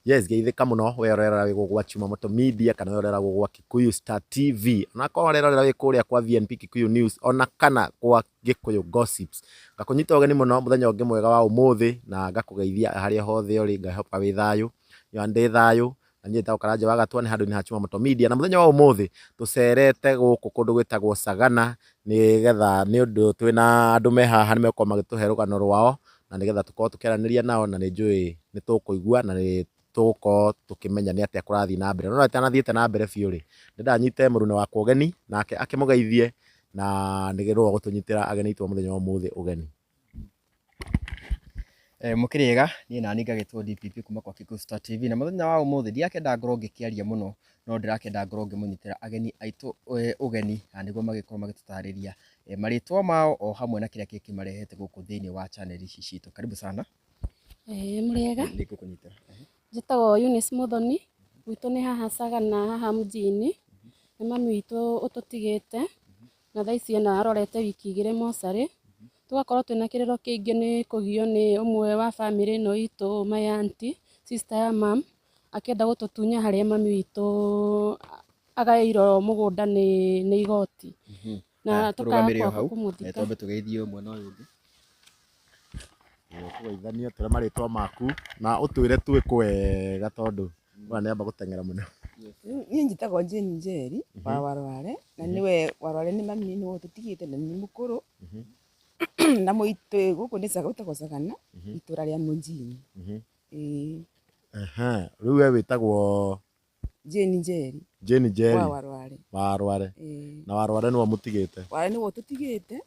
Yes, geithĩka mũno we ũrerora wĩ gũkũ gwa Chuma Moto Media kana we ũrerora gũkũ gwa Kikuyu Star TV, onakorwo ũrerorera wĩ kũrĩa kwa VNP Kikuyu News, ona kana kwa Gĩkũyũ Gossips. Ngakũnyita ũgeni mũno mũthenya ũngĩ mwega wa ũmũthĩ na ngakũgeithia harĩa hothe ũrĩ, ngahoka wĩ thayũ. Niĩ ndĩ thayũ na niĩ njĩtagwo Karanja wa Gatua, nĩ handũ-inĩ ha Chuma Moto Media. Na mũthenya wa ũmũthĩ tũcerete gũkũ kũndũ gwĩtagwo Sagana nĩgetha nĩ ũndũ twĩna andũ me haha nĩ megũkorwo magĩtũhe rũgano rwao na nĩgetha tũkorwo tũkĩaranĩria nao, na nĩ njũĩ nĩ tũkũigua na nĩ tũgũkorwo tũkĩmenya nĩ atĩa kũrathiĩ na mbere. No itanathiĩte na mbere biũ rĩ, ndĩrenda nyite mũruna wakwa ũgeni nake akĩmũgeithie na nĩwe ũgũtũnyitĩra ageni aitũ a mũthenya wa ũmũthĩ ũgeni. Mũkĩrĩega, niĩ nani ngagĩtwo DPP kuma kwa Kikuyu Star TV, na mũthenya wa ũmũthĩ ndirakĩenda ngorwo ngĩkĩaria mũno, no ndĩrakĩenda ngorwo ngĩmũnyitĩra ageni aitũ ũgeni na nĩguo magĩkorwo magĩtũtarĩria marĩtwa mao o hamwe na kĩrĩa gĩkĩmarehete gũkũ thĩinĩ wa channel ici citũ. Karibu sana. Ĩĩ mũrĩega. Nĩngũkũnyitĩra. Njĩtagwo Eunice Muthoni, gwitũ nĩ haha Sagana haha mjini. Nĩ mami witũ ũtũtigĩte na thaa ici ena arorete wiki igĩrĩ mocarĩ. Tũgakorwo twĩna kĩrĩro kĩingĩ nĩ kũgio nĩ ũmwe wa bamĩrĩ ĩno itũ, my auntie, sister ya mum, akĩenda gũtũtunya harĩa mami witũ agaĩirwo mũgũnda nĩ igoti. Na tũkaga Tũrũgamĩre o kwaga hau, kũmũthika. Twambe tũgeithie ũmwe na ũyũ ũngĩ. Tũgeithanie ũtwĩre marĩtwa maku na ũtwĩre twĩ kũ wega tondũ ũyũ nĩ amba gũteng'era mũno. Niĩ njĩtagwo Jane Njeri wa Warware, na nĩwe Warware nĩ mami, nĩwe ũtũtigĩte na nĩ mũkũrũ. Na mũitũ gũkũ nĩ gwĩtagwo Sagana, itũra rĩa Mũnjini. Ĩĩ. Ehe, rĩu we wĩtagwo? Jane Njeri. Jane Njeri. Wa Warware. Warware. Ĩĩ. Na Warware nĩwe mũtigĩte? Warware nĩwe ũtũtigĩte.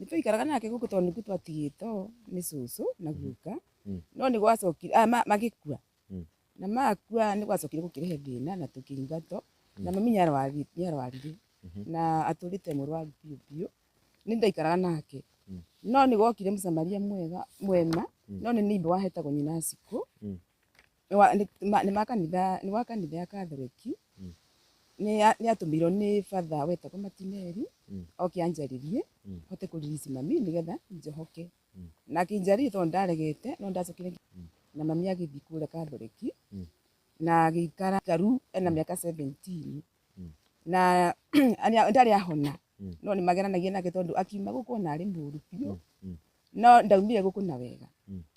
Nĩ twaikaraga nake gũkũ tondũ nĩkuo twatigĩtwo nĩ cũcũ na guka. No nĩ gwacokire magĩkua. Na makua nĩ gwacokire gũkĩrehe thĩna na tũkĩingatwo. Na mami nĩ arwarire. Na atũrĩte mũrwaru biũ biũ. Nĩ ndaikaraga nake. No nĩ gwokire mũcamaria mwega mwema, no nĩ neighbor wahetagwo nyina Cikũ. Nĩ ma kanitha, nĩ wa kanitha ya Katholeki. Nĩ atũmĩirwo nĩ batha wetagwo Matineri oke anjarĩrie hote kũ release mami nĩgetha njohoke. Na akĩnjarĩria tondũ ndaregete, no ndacokire na mami agĩthiĩ kũrĩa Katholeki na agĩikara karu ena mĩaka 17 na ndarĩ ahona, no nĩ mageranagia nake tondũ akiuma gũkũ ona arĩ mũru biũ, no ndaumire gũkũ na wega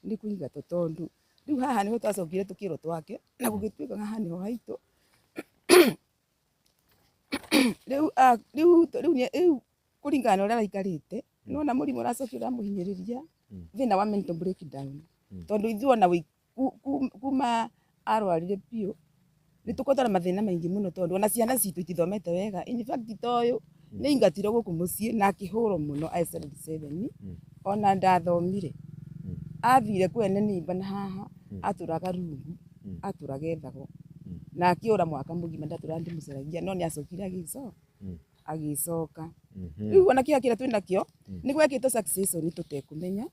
nĩ kũingatwo, tondũ rĩu haha nĩho twacokire tũkĩrwo twake na gũgĩtuĩka haha nĩho haitũ rĩu. Rĩu kũringana na ũrĩa araikarĩte, nĩwona mũrimũ ũracokire ũramũhinyĩrĩria, thĩna wa mental breakdown, tondũ ithuĩ ona kuma arwarire biũ nĩ tũkoretwo na mathĩna maingĩ mũno, tondũ ona ciana citũ itithomete wega. In fact, ta ũyũ nĩ aingatirwo gũkũ mũciĩ na akĩhũrwo mũno e grade 7, ona ndathomire. Athire kwene nĩimba na haha atũraga rungu, atũraga ethagwo na akĩũra mwaka mũgima, ndatũraga ndĩmũcaragia, no nĩ acokire agĩcoka. Rĩu ona kĩeha kĩrĩa twĩnakĩo nĩ gwekĩtwo succession tũtekũmenya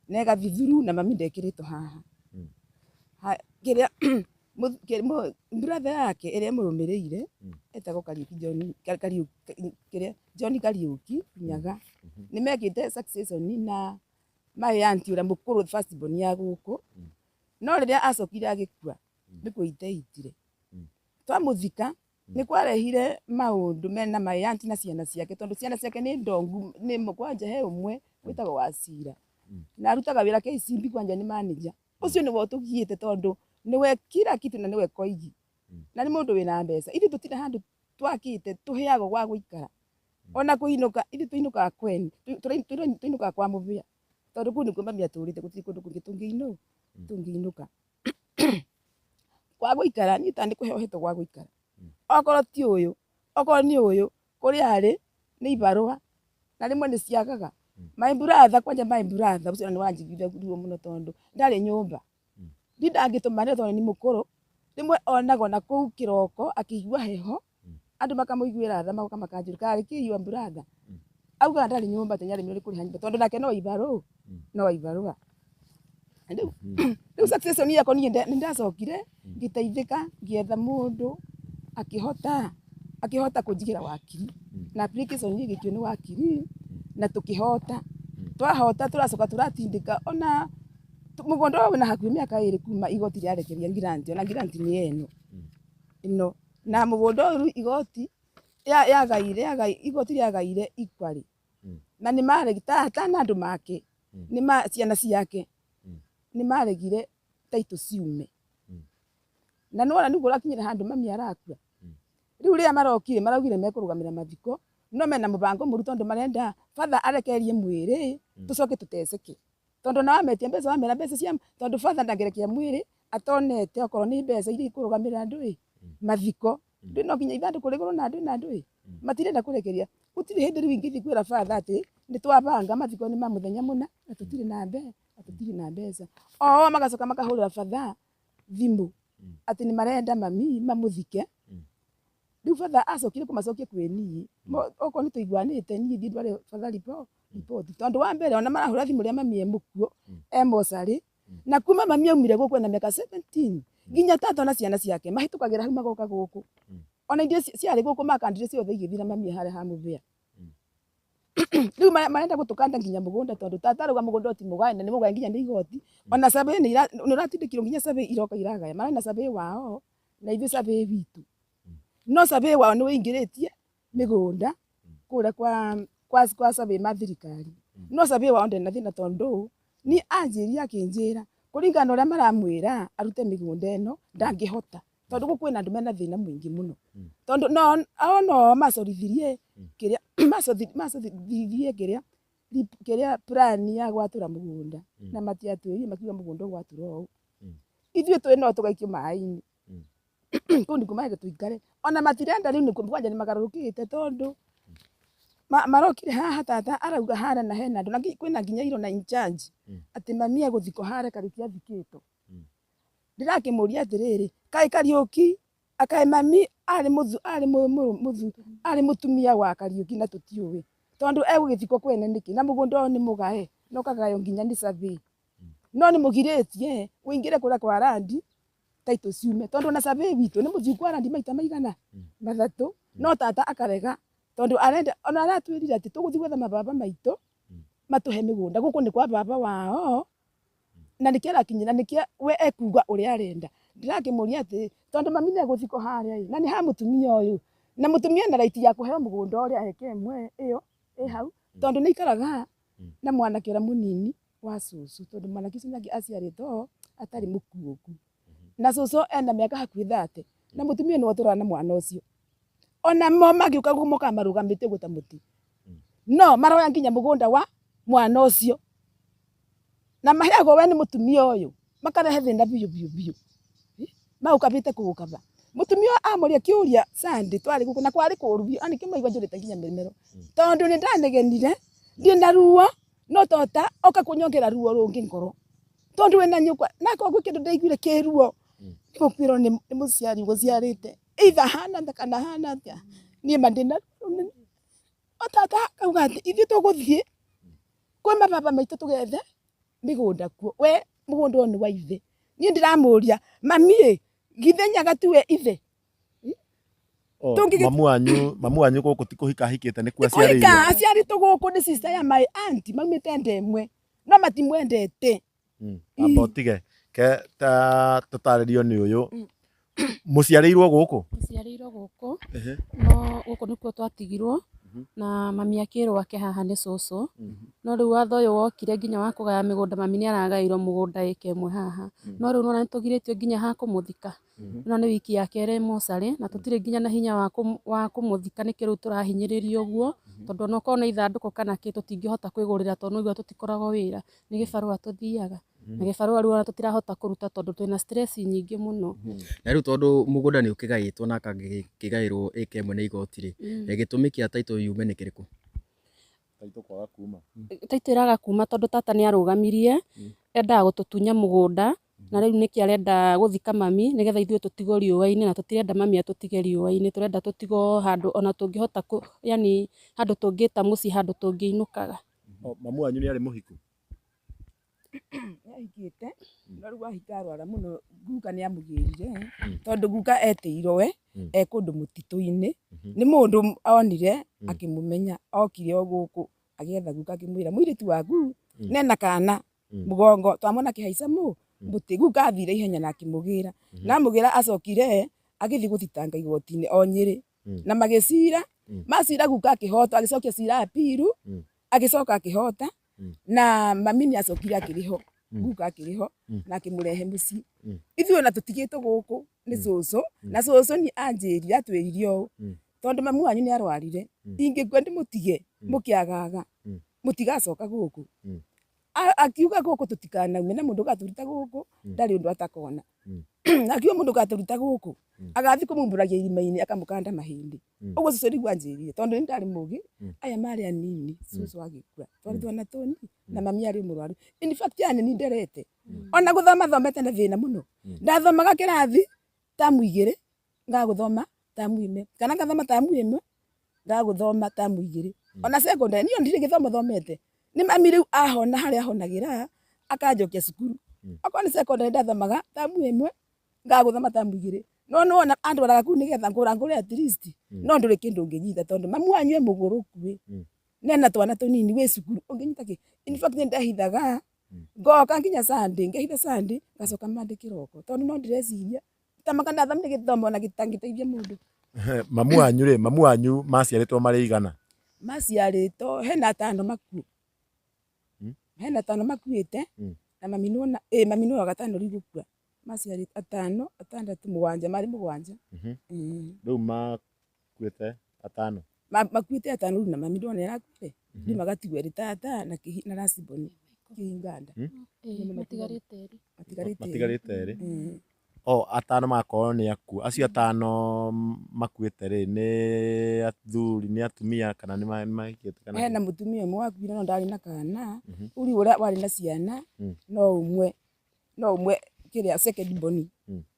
na ĩgathiĩ through na mami ndekĩrĩtwo haha. Kĩrĩa brother yake ĩrĩa ĩmũrũmĩrĩire etagwo Kariũki John, Kariũki, kĩrĩa John Kariũki Nyaga, nĩ mekĩte succession na my auntie ũrĩa mũkũrũ, first born ya gũkũ, no rĩrĩa acokire agĩkua nĩ kũiteitire twamũthika nĩ kwarehire maũndũ mena my auntie na ciana ciake, tondũ ciana ciake nĩ ndongu nĩ kwanja. He ũmwe wĩtagwo Wacira na arutaga wĩra KCB, kwanja nĩ manager. Ũcio nĩwe ũtũgiĩte tondũ nĩwe kila kitu na nĩwe koigi na nĩ mũndũ wĩna mbeca. Ithuĩ tũtirĩ handũ twakĩte tũheagwo gwa gũikara ona kũinũka. Ithuĩ tũinũkaga kweni, tũinũkaga kwa mũbĩa tondũ kũu nĩkuo mami atũrĩte. Gũtirĩ kũndũ kũngĩ tũngĩinũka kwa gũikara. Niĩ ta nĩ kũheo hetwo gwa gũikara, okorwo ti ũyũ, okorwo nĩ ũyũ kũrĩa arĩ nĩ ibarũa na rĩmwe nĩ ciagaga. My brother, kwanja my brother ũcio nĩ wanjiguithia ruo mũno tondũ ndarĩ nyũmba, ndinda angĩtũmanĩra tondũ nĩ mũkũrũ. Rĩmwe onagwo na kũu kĩroko akĩigua heho, andũ makamũiguĩra tha, magoka makanjũria karĩ kĩ your brother. Augaga ndarĩ nyũmba, atĩ nĩaremirwo nĩ kũrĩha nyũmba tondũ nake no ibarũa, no ibarũa. Rĩu succession yakwa niĩ nĩ ndacokire ngĩteithĩka, ngĩetha mũndũ akĩhota kũnjigĩra wakiri na application ĩgĩikio nĩ wakiri na tũkĩhota. Twahota tũracoka tũratindĩka ona Mũgũnda ũyũ wĩna hakuhĩ mĩaka ĩrĩ kuma igoti rĩarekeria grant, ona grant nĩ ĩno ĩno. Na mũgũnda ũyũ rĩu igoti yagaire igoti rĩagaire equally. Na nĩ maregire tata na andũ make nĩ ma ciana ciake nĩ maregire title ciume. Na nĩ wona nĩguo ũrakinyĩra handũ mami arakua. Rĩu rĩrĩa marokire maraugire mekũrũgamĩra mathiko no mena mũbango mũru tondũ marenda batha arekererie mwĩrĩ tũcoke tũteceke. Tondũ ona wametia mbeca wamera mbeca cia tondũ batha ndangĩrekia mwĩrĩ atonete okorwo nĩ mbeca iria ikũrũgamĩrĩra andũ ĩ mathiko. Ndũĩ no nginya ithandũkũ rĩgũrwo na ndũĩ na ndũĩ. Matirenda kũrekeria. Gũtirĩ hĩndĩ rĩu ingĩthiĩ kwĩra batha atĩ nĩ twabanga mathiko nĩ ma mũthenya mũna na tũtirĩ na mbeca na tũtirĩ na mbeca. O magacoka makahũrĩra batha thimũ atĩ nĩ marenda mami mamũthike. Rĩu batha acokire kũmacokia kwĩ niĩ, okorwo nĩ tũiguanĩte niĩ thiĩ ndware batha riboti. Tondũ wa mbere ona marahũra thimũ rĩrĩa mami e mũkuũ e mocarĩ, na kuma mami aumire gũkũ ena mĩaka 17 nginya tata ona ciana ciake mahĩtũkagĩra hau magoka gũkũ. Ona iria ciarĩ gũkũ makandire ciothe igĩthira mami e harĩa ha mũbĩa. Rĩu marenda gũtũkanda nginya mũgũnda tondũ tata arauga mũgũnda ũyũ ti mũgae na nĩ mũgae nginya nĩ igoti. Ona survey nĩ ũratindĩkirwo nginya survey iroka iragaya. Marenda survey wao na ithuĩ survey witũ. No survey wao nĩ ũingĩrĩtie mĩgũnda kũrĩa kwa survey ma thirikari. No survey wao ndĩrĩ na thĩna tondũ niĩ anjĩrire akĩnjĩra kũringana na ũrĩa maramwĩra arute mĩgũnda ĩno ndangĩhota. Tondũ gũkũ kwĩna andũ mena thĩna mũingĩ mũno. Tondũ o no macorithirie kĩrĩa macorithirie kĩrĩa kĩrĩa plan ya gwatũra mũgũnda na matiatwĩrire makiuga mũgũnda ũgwatũrwo ũũ. Ithuĩ twĩ no tũgaikio maĩ-inĩ. Kũu nĩkuo marenda tũikare. Ona matirenda rĩu nĩkuo kwanja nĩ magarũrũkĩte tondũ marokire haha tata arauga harĩa na hena andũ na kwĩna nginya iro na in charge atĩ mami egũthikwo harĩa Kariũki athikĩtwo. Ndĩrakĩmũria atĩrĩrĩ, kaĩ Kariũki, kaĩ mami arĩ arĩ mũtumia wa Kariũki na tũtiũĩ? Tondũ egũgĩthikwo kwene nĩkĩ? Na mũgũnda ũyũ nĩ mũgae na ũkagaywo nginya nĩ survey. No nĩ mũgirĩtie ũingĩre kũrĩa kwa land title ciume. Tondũ ona survey witũ nĩ mũthiu kwa land maita maigana? Mathatũ. No tata akarega tondũ arenda, ona aratwĩrire atĩ tũgũthiĩ gwetha mababa maitũ matũhe mĩgũnda. Gũkũ nĩ kwa baba wao na nĩkĩo arakinyĩra nĩkĩo we ekuga ũrĩa arenda. Ndĩrakĩmũria atĩrĩ, tondũ mami nĩ egũthikwo harĩa ĩ, na nĩ ha mũtumia ũyũ, na mũtumia ena right ya kũheo mũgũnda ũrĩa eka ĩmwe ĩyo ĩ hau, tondũ nĩ aikaraga na mwanake ũrĩa mũnini wa cũcũ, tondũ mwanake ũcio nake aciarĩtwo atarĩ mũkuũku. Na cũcũ ena mĩaka hakuhĩ 30, na mũtumia nĩwe ũtũraga na mwana ũcio. Ona mo mangĩũka gũkũ mokaga marũgamĩte ũguo ta mũtĩ. No maroya nginya mũgũnda wa mwana ũcio. Na maheagwo we nĩ mũtumia ũyũ, makarehe thĩna biũ biũ biũ. Maũkabĩte kũũkaba. Mũtumia ũyũ amũria kĩũria Sunday twarĩ gũkũ na kwarĩ kũru biũ, nĩkĩo maigua njũrĩte nginya mĩmero. Tondũ nĩ ndanegenire, ndĩna ruo, no tota oka kũnyongera ruo rũngĩ ngoro. Tondũ wĩna nyũkwa, na akorwo gwĩ kĩndũ ndaiguire kĩ ruo, nĩ gũkuĩrwo nĩ mũciari ũgũciarĩte. Either ahana atĩa kana ahana atĩa, niĩ ma ndĩna ruo rũnene. No tata akauga atĩ ithuĩ tũgũthiĩ kwĩ mababa maitũ tũgethe mĩgũnda kuo, we mũgũnda ũyũ nĩ wa ithe. Niĩ ndĩramũria mami ĩ, githĩ Nyaga tiwe ithe? Mamu wanyu, mamu wanyu gũkũ ti kũhika ahikĩte nĩ kuo Ti kũhika aciarĩirwo? aciarĩtwo gũkũ nĩ sister ya my aunt maumĩte nda ĩmwe no matimwendete. Amba ũtige ke ta tũtarĩrio nĩ ũyũ mũciarĩirwo gũkũ? Tũciarĩirwo gũkũ no gũkũ nĩkuo twatigirwo na mami akĩrwo ake haha nĩ cũcũ. No rĩu watho ũyũ wokire nginya wa kũgaya mĩgũnda mami nĩ aragaĩirwo mũgũnda ĩka ĩmwe haha. No rĩu nĩwona nĩtũgirĩtio nginya ha kũmũthika. Ĩno nĩ wiki ya kerĩ mocarĩ na tũtirĩ nginya na hinya wa kũmũthika nĩkĩo rĩu tũrahinyĩrĩrio ũguo tondũ ona okorwo nĩ ithandũkũ kana kĩ tũtingĩhota kwĩgũrĩra tondũ nĩũraigua tũtikoragwo wĩra. Nĩ gĩbarũa tũthiaga na gĩbarũa rĩu ona tũtirahota kũruta tondũ twĩna stress nyingĩ mũno. Na rĩu tondũ mũgũnda nĩ ũkĩgaĩtwo na akagĩkĩgaĩrwo ĩka ĩmwe nĩ igoti rĩ, gĩtũmi kĩa title yume nĩ kĩrĩkũ? Title kwaga kuma. Title ĩraga kuma tondũ tata nĩ arũgamirie, endaga gũtũtunya mũgũnda na rĩu nĩkĩo arenda gũthika mami nĩgetha ithuĩ tũtigwo riũa-inĩ na tũtirenda mami atũtige riũa-inĩ, tũrenda tũtigwo handũ ona tũngĩhota yaani handũ tũngĩta mũciĩ handũ tũngĩinũkaga. Mamu wanyu nĩ arĩ mũhiku? Nĩ ahikĩte no rĩu ahika arwara mũno guka nĩ amũgĩrire tondũ guka etĩirwo we e kũndũ mũtitũ-inĩ nĩ mũndũ onire akĩmũmenya okire o gũkũ agĩetha guka akĩmwĩra mũirĩtu waku nena kana. Mugongo twamona akihaica mu muti guka athire ihenya na akimugira na amugira acokire agithi guthitanga igoti-ini o Nyeri na magicira macira guka akihota agicokia cira apiru agicoka akihota na mami ni acokire akiriho guka akiriho na akimurehe mucii. Ithuĩ ona tũtigĩtwo gũkũ nĩ cũcũ na cũcũ ni anjĩrire atwĩrire ũũ tondũ mamu wanyu nĩ arwarire ingĩkua ndĩmũtige mũkĩagaga mũtigacoka gũkũ. Akiuga gũkũ tũtikanaume na mũndũ ũgatũruta gũkũ ndarĩ ũndũ atakona na akiuga mũndũ ũgatũruta gũkũ agathiĩ kũmumbũragia irima-inĩ akamũkanda mahĩndĩ. Ũguo cũcũ nĩguo anjĩrire tondũ nĩ ndarĩ mũgĩ aya marĩ anini cũcũ agĩkua twarĩ twana tũnini na mami arĩ mũrwaru. In fact yani ni nderete ona gũthoma thomete na thĩna mũno. Ndathomaga kĩrathi tamu igĩrĩ ngagũthoma tamu ĩmwe kana ngathoma tamu ĩmwe ngagũthoma tamu igĩrĩ ona secondary niĩ ndirĩ gĩthomo thomete nĩ mami rĩu ahona harĩa ahonagĩra akanjokia cukuru. Okorwo nĩ secondary ndathomaga tamu ĩmwe ngagũthoma tamu igĩrĩ no nĩwona andwaraga kũu nĩgetha ngũra ngũre at least no ndũrĩ kĩndũ ũngĩnyita tondũ mamu wanyu e mũgũrũku ĩ nena twana tũnini wĩ cukuru ũngĩnyita kĩ. In fact nĩ ndehithaga ngoka nginya Sunday ngehitha Sunday ngacoka Monday kĩroko tondũ no ndĩreciria tamaka ndathomire gĩthomo na gĩtangĩteithia mũndũ. Mamu wanyu rĩ, mamu wanyu maciarĩtwo marĩ igana? Maciarĩtwo hena atano makuũ hena atano makuĩte na mami nĩwona ĩ mami nĩwe wa gatano rĩu gũkua maciarĩtwo atano atandatũ mũgwanja marĩ mũgwanja. Rĩu makuĩte atano? Makuĩte atano rĩu na mami ndona nĩarakuire rĩu magatigwo erĩ tata na na last born kĩhinganda. Matigarĩte erĩ. Matigarĩte erĩ. O atano magakorwo nĩ akuũ. Acio atano makuĩte rĩ, nĩ athuri nĩ atumia kana nĩ mahikĩte kana? Hena mũtumia ũmwe wakuire no ndarĩ na kana rĩu ũrĩa warĩ na ciana no ũmwe no ũmwe kĩrĩa second born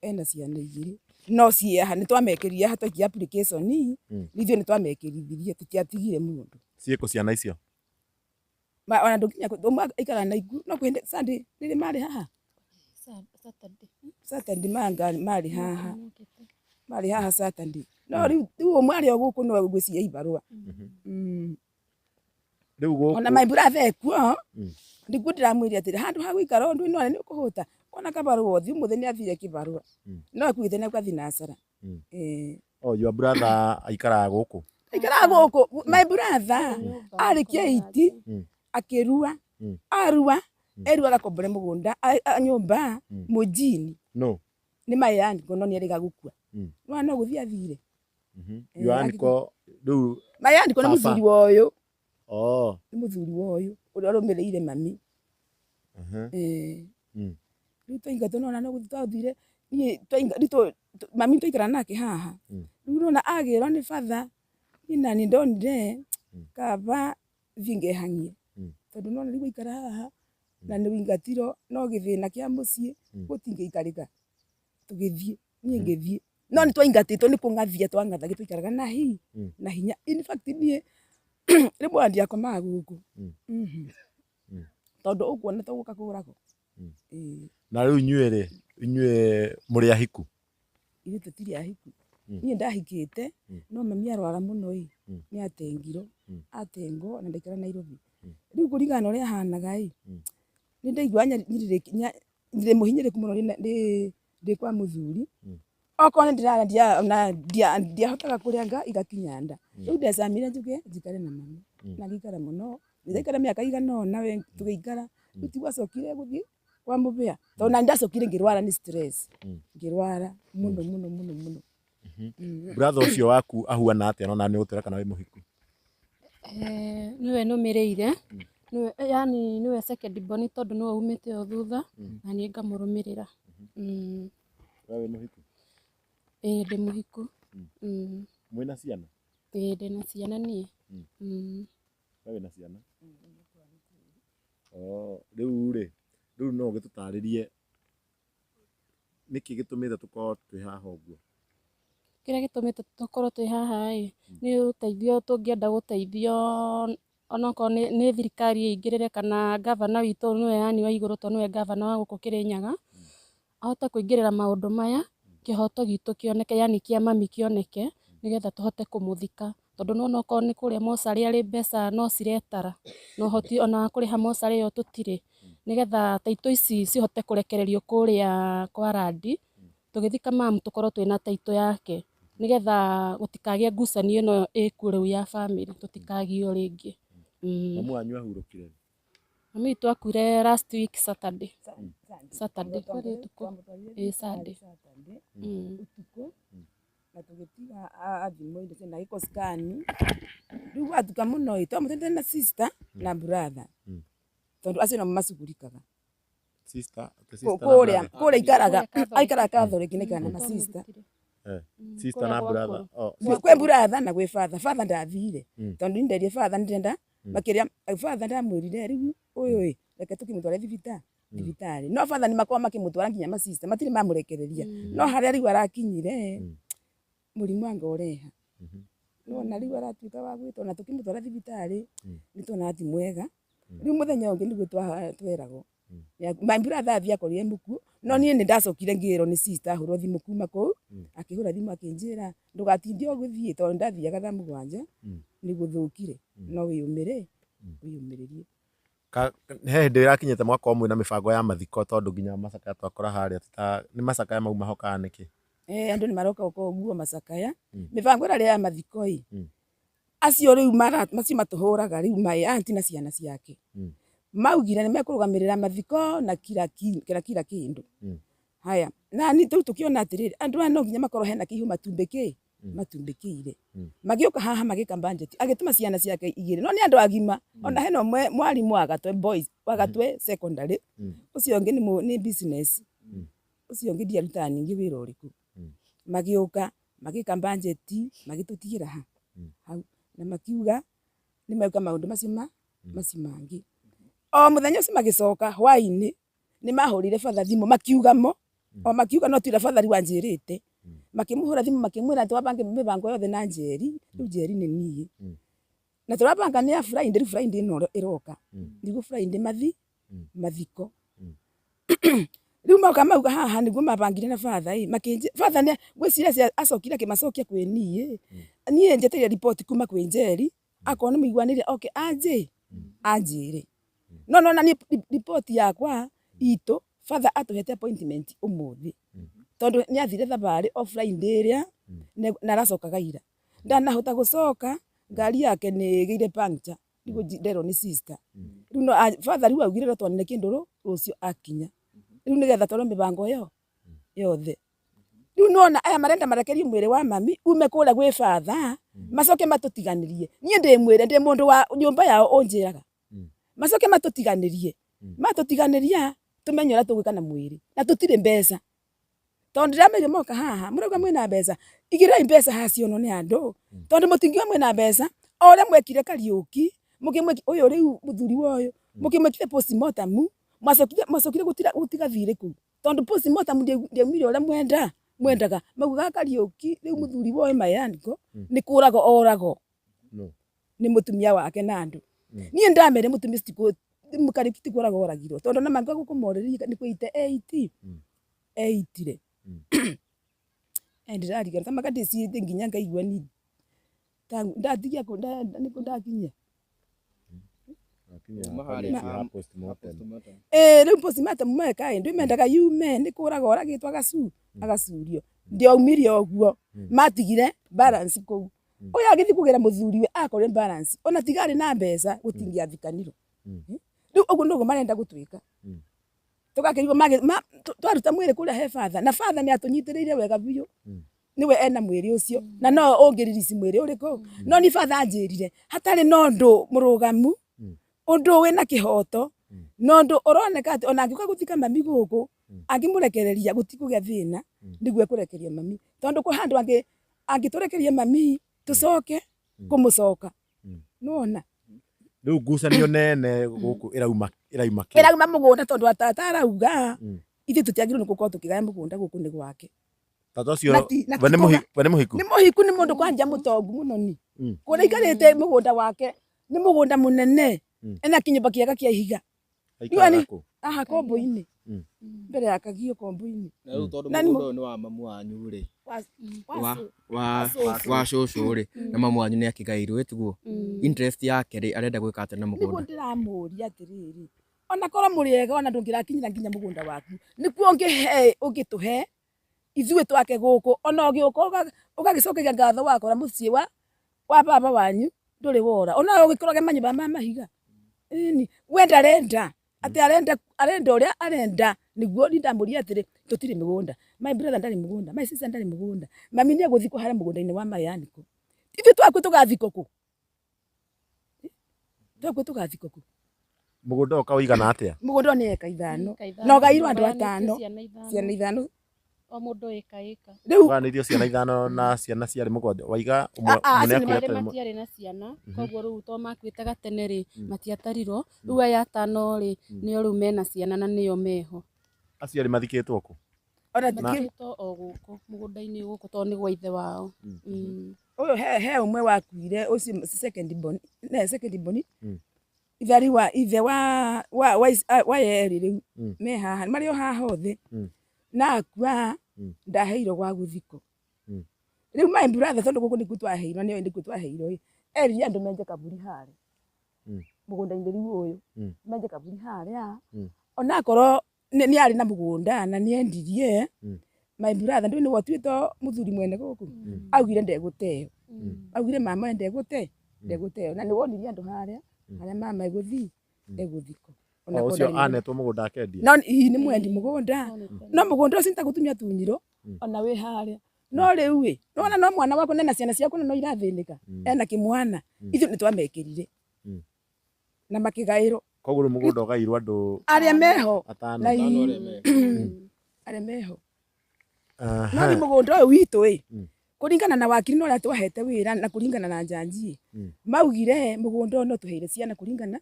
ena ciana igĩrĩ no ciĩ haha nĩ twamekĩrire haha twaikia application ithuĩ nĩ twamekĩrithirie tũtiatigire mũndũ. Ciĩkũ ciana icio? Ona ndũnginya ũmwe aikaraga Naikuru no kwĩ hĩndĩ Sunday rĩrĩ marĩ haha Saturday marĩ haha marĩ haha Saturday no rĩu ũmwe arĩ o gũkũ no ngwĩciria ibarũa. Rĩu gũkũ ona my brother ekuo nĩguo ndĩramwĩrire atĩrĩ handũ ha gũikara ũndũ ĩno nĩ ũkũhũta ona kabarũa ũthiĩ ũmũthĩ nĩ athire kĩbarũa no akuĩte na thinacara. Oh, your brother aikaraga gũkũ? Aikaraga gũkũ my brother arĩkia eight akĩrua arua erua agakombore mũgũnda nyũmba mũjini. No. Nĩ my uncle no nĩerĩga gũkua nĩwona no gũthiĩ athire. Your uncle rĩu? My uncle nĩ mũthuri wa ũyũ. Oh. Nĩ mũthuri wa ũyũ ũrĩa ũrũmĩrĩire mami. Rĩu twaingatwo nĩwona no gũthiĩ twathire niĩ rĩu mami twaikara nake haha rĩu nĩwona agĩrwo nĩ batha niĩ nani ndonire kaba thiĩ ngehang'ie tondũ nĩwona rĩu gũikara haha na nĩ ũingatirwo no gĩthĩna kĩa mũciĩ gũtingĩikarĩka tũgĩthiĩ niĩ ngĩthiĩ no nĩ twaingatĩtwo nĩ kũng'athia twang'athagia twaikaraga na na hinya. In fact niĩ rĩmwe ona ndiakomaga gũkũ tondũ ũkuona tũgũka kũragwo. Na rĩu inyuĩ rĩ, inyuĩ mũrĩ ahiku? Ithuĩ tũtirĩ ahiku. Niĩ ndahikĩte no mami arwara mũno ĩ nĩ atengirwo atengwo na ndaikara Nairobi. Rĩu kũringana na ũrĩa ahanaga ĩ nĩ ndaiguaga ndĩ mũhinyĩrĩku mũno ndĩ kwa mũthuri. Okorwo nĩ ndĩrara ndiahotaga kũrĩa nga igakinya nda. Rĩu ndecamire njuge njikare na mami na ngĩikara mũno ndaikara mĩaka igana ũna we tũgĩikara. Rĩu tiguo acokire gũthiĩ kwa mũbĩa tondũ nani ndacokire ngĩrwara nĩ stress ngĩrwara mũno mũno mũno mũno. Brother ũcio waku ahuana atĩa no na nĩ ũgũtwĩra kana wĩ mũhiku? Nĩwe nũmĩrĩire nĩwe yani nĩwe second born tondũ nĩwe umĩte o thutha na niĩ ngamũrũmĩrĩra. We wĩ mũhiku? Ĩĩ ndĩ mũhiku. Mwĩna ciana? Ĩĩ ndĩna ciana niĩ. We wĩna ciana? Oh, rĩu rĩ, rĩu no ũgĩtũtarĩrie nĩkĩ gĩtũmĩte tũkorwo twĩ haha ũguo? Kĩrĩa gĩtũmĩte tũkorwo twĩ haha ĩ nĩ ũteithio tũngĩenda gũteithio onokorwo nĩ thirikari ĩingĩrĩre kana gavana witũ nĩwe yani wa igũrũ tondũ nĩwe gavana wa gũkũ Kĩrĩnyaga ahote kũingĩrĩra maũndũ maya kĩhoto gitũ kĩoneke yani kĩa mami kĩoneke nĩgetha tũhote kũmũthika tondũ nĩwona okorwo nĩ kũrĩa mocarĩ arĩ mbeca no ciretara na ũhoti ona wa kũrĩha mocarĩ ĩyo tũtirĩ. Nĩgetha taitũ ici cihote kũrekererio kũrĩa kwa randi, tũgĩthika mamu tũkorwo twĩna taitũ yake, nĩgetha gũtikagĩe ngucanio ĩno ĩkuo rĩu ya bamĩrĩ, tũtikagio rĩngĩ. Mamu wanyu ahurũkire rĩ? Mami witũ akuire last week Saturday. Saturday, kwarĩ ũtukũ. Ĩĩ Sunday. Ũtukũ na tũgĩtiga athimwo indo ciothe na agĩkwo scan. Rĩu gwatuka mũno ĩ, twamũtwarĩte na sister na brother tondũ acio nĩo macugurikaga. Sister, sister na Kũrĩa brother. kũrĩa aikaraga Kũrĩa Catholic. aikaraga Catholic nĩ aikaraga na ma sister. Sister Kũrĩa na gwa brother. kũrũ. Oh, Kwĩ brother na gwĩ father. Father ndathire tondũ niĩ nderie father nĩndĩrenda makĩria father ndamwĩrire rĩu ũyũ ĩ reke tũkĩmũtware thibitarĩ thibitarĩ no father nĩ makoragwo makĩmũtwara nginya ma sister matirĩ mamũrekereria no harĩa rĩu arakinyire mũrimũ anga ũreha nĩwona rĩu aratuĩka wa gwĩtwo na tũkĩmũtwara thibitarĩ nĩtuonaga ti mwega rĩu mũthenya ũngĩ nĩguo tweragwo my brother athiĩ akorire mũkuũ no niĩ nĩ ndacokire ngĩrwo nĩ sister ahũrwo thimũ kuma kũu akĩhũra thimũ akĩnjĩra ndũgatinde ũgĩthiĩ tondũ ndathiaga thaa mũgwanja nĩ gũthũkire no wĩyũmĩrĩ wĩyũmĩrĩrie. He hĩndĩ ĩrakinyĩte mwakorwo mwĩna mĩbango ya mathiko tondũ nginya macakaya twakora harĩa nĩ macakaya mauma ho kana nĩkĩ? Andũ nĩ maroka gũka ũguo macakaya mĩbango ĩrĩa ya mathiko ĩ acio rĩu macio matũhũraga rĩu my aunty na ciana ciake maugire nĩ mekũrũgamĩrĩra mathiko na kila kila kĩndũ. Haya na ni rĩu tũkĩona atĩrĩrĩ andũ aya no nginya makorwo hena kĩihũ matumbĩkĩ matumbĩkĩire magĩũka haha magĩka budget agĩtũma ciana ciake igĩrĩ no nĩ andũ agima ona hena ũmwe mwarimũ wa Gatwe boys wa Gatwe secondary ũcio ũngĩ nĩ business ũcio ũngĩ ndiarutaga ningĩ wĩra ũrĩkũ magĩũka magĩka budget magĩtũtigĩra ha hau na makiuga nĩ megwĩka maũndũ macio macio mangĩ o mũthenya ũcio magĩcoka hwainĩ nĩ mahũrire batha thimũ makiuga mo o makiuga no tira batha rĩu anjĩrĩte makĩmũhũra thimũ makĩmwĩra twabange mĩbango yothe na Njeri rĩu Njeri nĩ niĩ na tũrabanga nĩ ya Friday rĩu Friday ĩno ĩroka nĩguo Friday mathiko rĩu moka mauga haha nĩguo mabangire na batha ĩ makĩnjĩ batha nĩ ngwĩciria acokire akĩmacokia kwĩ niĩ niĩ njetereire riboti kuma kwĩ Njeri akorwo nĩ mũiguanĩire oke anjĩ anjĩre no nona niĩ riboti yakwa itũ batha atũhete appointment ũmũthĩ tondũ nĩ athire thabarĩ o Friday ĩrĩa na aracokaga ira ndanahota gũcoka ngari yake nĩ ĩgĩire puncture nĩguo nderwo nĩ sister rĩu no father rĩu augire no twanĩre kĩndũ rũciũ akinya rĩu nĩgetha twarwo mĩbango ĩyo yothe rĩu nona aya marenda marekerie mwĩrĩ wa mami ume kũrĩa gwĩ batha macoke matũtiganĩrie niĩ ndĩ mwĩre ndĩ mũndũ wa nyũmba yao ũnjĩraga macoke matũtiganĩrie matũtiganĩria tũmenye ũrĩa tũgwĩka na mwĩrĩ na tũtirĩ mbeca tondũ ndĩrameire moka haha mũrauga mwĩna mbeca igĩrĩrai mbeca haha cionwo nĩ andũ tondũ mũtingiuga mwĩna mbeca o ũrĩa mwekire Kariũki mũkĩmwĩki ũyũ rĩu mũthuri wa ũyũ mũkĩmwĩkire postmortem mwacokire gũtiga thirĩ kũu tondũ postmortem ndĩaumire ũrĩa mwendaga maugaga Kariũki rĩu mũthuri wa ũyũ my uncle nĩ kũragwo oragwo nĩ mũtumia wake na andũ niĩ ndamere mũtumia ũcio Kariũki ti kũragwo oragirwo tondũ ona mangĩũka gũkũmorĩria nĩ kwĩita eitire ndĩrariganĩrwo ta maka ndĩcirĩtie nginya ngaigua ni ndatigia nĩkũ ndakinyia ĩĩ rĩu postmortem meka ĩ ndĩmendaga yume nĩ kũragwo oragĩtwo agacurio ndĩaumire ũguo matigire balance kũu ũyũ agĩthiĩ kũgĩra mũthuriwe akorire balance ona tiga arĩ na mbeca gũtingĩathikanirwo rĩu ũguo nĩguo marenda gũtwĩka tũgakĩrigwo twaruta mwĩrĩ kũrĩa he batha na batha nĩ atũnyitĩrĩire wega biũ nĩwe ena mwĩrĩ ũcio na no ũngĩririsi mwĩrĩ ũrĩkũ no ni batha anjĩrire hatarĩ na ũndũ mũrũgamu ũndũ wĩna kĩhoto na ũndũ ũroneka atĩ ona angĩũka gũthika mami gũkũ angĩmũrekereria gũtikũgĩa thĩna nĩguo ekũrekeria mami tondũ kwĩ handũ angĩtũrekeria mami tũcoke kũmũcoka nĩwona Rĩu ngucanio nene gũkũ ĩrauma ĩrauma kĩ? Ĩrauma mũgũnda tondũ tata arauga ithuĩ tũtiagĩrĩirwo nĩ gũkorwo tũkĩgaya mũgũnda gũkũ nĩ gwake. Tata ũcio we nĩ mũhiku? Nĩ mũhiku nĩ mũndũ kwanja mũtongu mũno ni. Kũrĩa aikarĩte mũgũnda wake nĩ mũgũnda mũnene ena kĩnyũmba kĩega kĩa ihiga. Aikaraga kũ? Haha kombo-inĩ mbere ya Kagio kombo-inĩ. Na rĩu tondũ mũgũnda ũyũ nĩ wa mamu wanyu rĩ, wa cũcũ rĩ, na mamu wanyu nĩ akĩgaĩirwo ĩ tiguo? Interest yake rĩ, arenda gwĩka atĩa na Nĩguo mũgũnda? ndĩramũria atĩrĩrĩ, Ona korwo mũrĩ ega, ona ndũngĩrakinyĩra nginya mũgũnda waku, nĩkuo ũngĩhe ũngĩtũhe ithuĩ twake gũkũ. Ona ũgĩũka ũgagĩcokeria ngatho wakora mũciĩ wa baba wanyu ndũrĩ wora, ona ũgĩkorage manyũmba ma mahiga. Ĩni we ndarenda atĩ arenda ũrĩa arenda nĩguo. Ni ndamũria atĩrĩ, tũtirĩ mĩgũnda, my brother ndarĩ mũgũnda, my sister ndarĩ mũgũnda, mami nĩ egũthikwo harĩa mũgũnda-inĩ wa my uncle. Ithuĩ twakue tũgathikwo kũ? Twakue tũgathikwo kũ? Mũgũnda ũyũ ũigana atĩa? Mũgũnda ũyũ nĩ eka 5 na ũgairwo andũ atano, ciana 5. O mũndũ ĩka ĩka. Rĩu Ũgayanĩirio ciana 5 na ciana ciarĩ 7, waiga ũmwe. Ah, ah, acio nĩ nĩ akuĩte Marĩ ĩmwe. Matiarĩ na ciana, koguo rĩu to makuĩte gatene rĩ, matiatarirwo. Rĩu aya atano rĩ, nĩo rĩu mena ciana na nĩo meho. Acio erĩ mathikĩtwo kũ? Ona Mathikĩtwo o gũkũ mũgũnda-inĩ gũkũ tondũ nĩ gwa ithe wao. Ũyũ he ũmwe wakuire, ũcio second born, ne second born. Ithari wa ithe wa yerĩ rĩu me haha, marĩ o haha othe. Na akua ndaheirwo gwa gũthikwo. Rĩu my brother, tondũ gũkũ nĩkuo twaheirwo, nĩoĩ nĩkuo twaheirwo ĩ, erire andũ menje kaburi harĩa mũgũnda-inĩ rĩu ũyũ, menje kaburi harĩa. Onakorwo nĩ arĩ na mũgũnda na nĩ endirie, my brother ndũĩ nĩwe ũtuĩtwo mũthuri mwene gũkũ, augire ndegũteo. Augire mama we ndegũteo, na nĩ wonirie andũ harĩa harĩa mama egũthiĩ egũthikwo. O ũcio anetwo mũgũnda akendia? No hihi nĩ mwendi mũgũnda, no mũgũnda ũcio nĩ ta gũtumia tunyirwo ona wĩ harĩa. No rĩu ĩ nĩwona no mwana waku nena ciana ciaku na no irathĩnĩka, ena kĩmwana, ithuĩ nĩ twamekĩrire na makĩgaĩrwo. Koguo rĩu mũgũnda ũgairwo andũ arĩa meho atano. Na arĩa meho. No rĩu mũgũnda ũyũ witũ ĩ, kũringana na wakiri na ũrĩa twahete wĩra na kũringana na njanji ĩ, maugire mũgũnda ũyũ no tũheire ciana kũringana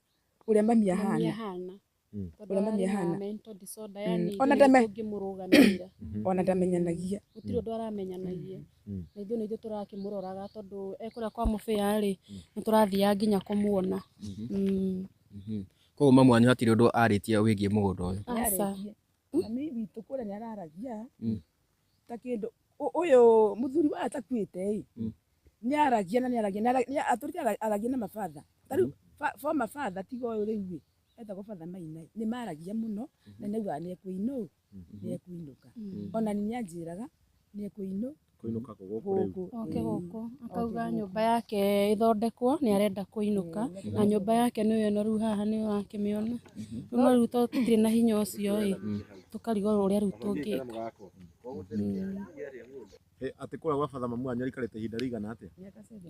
ũrĩa mami ahana. Ahana. Tondũ Ũrĩa mami ararĩ na ahana. mental disorder, yani Ona gũtirĩ ũngĩmũrũgamĩrĩra. Ona ndamenyanagia. Gũtirĩ ũndũ aramenyanagia, na ithuĩ nĩ ithuĩ tũrakĩmũroraga tondũ ekũrĩa kwa mũbĩa rĩ, nĩ tũrathiaga nginya kũmuona. Koguo mamu wanyu hatirĩ ũndũ arĩtie wĩgiĩ mũgũnda ũyũ? Aca. Nĩarĩtie. Mami witũ kũrĩa nĩ araragia ta kĩndũ ũyũ mũthuri wa atakuĩte ĩ, nĩ aragia na nĩ aragia atũrĩte aragia na mabatha. Ta rĩu former father, tiga ũyũ rĩu ĩ etagwo Father Maina, nĩ maragia mũno na nĩ augaga nĩ ekũinũka. Ona nĩ anjĩraga nĩ ekũinũ Kũinũka kũ gũkũ rĩu? Gũkũ. Oke gũkũ, akauga nyũmba yake ĩthondekwo, nĩ arenda kũinũka. Na nyũmba yake nĩyo ĩno rĩu haha, nĩyo wakĩmĩona rĩu. No rĩu tondũ tũtirĩ na hinya ũcio ĩ, tũkarigwo ũrĩa rĩu tũngĩka. Atĩ kũrĩa gwa batha mamu wanyu aikarĩte ihinda rĩigana atĩa?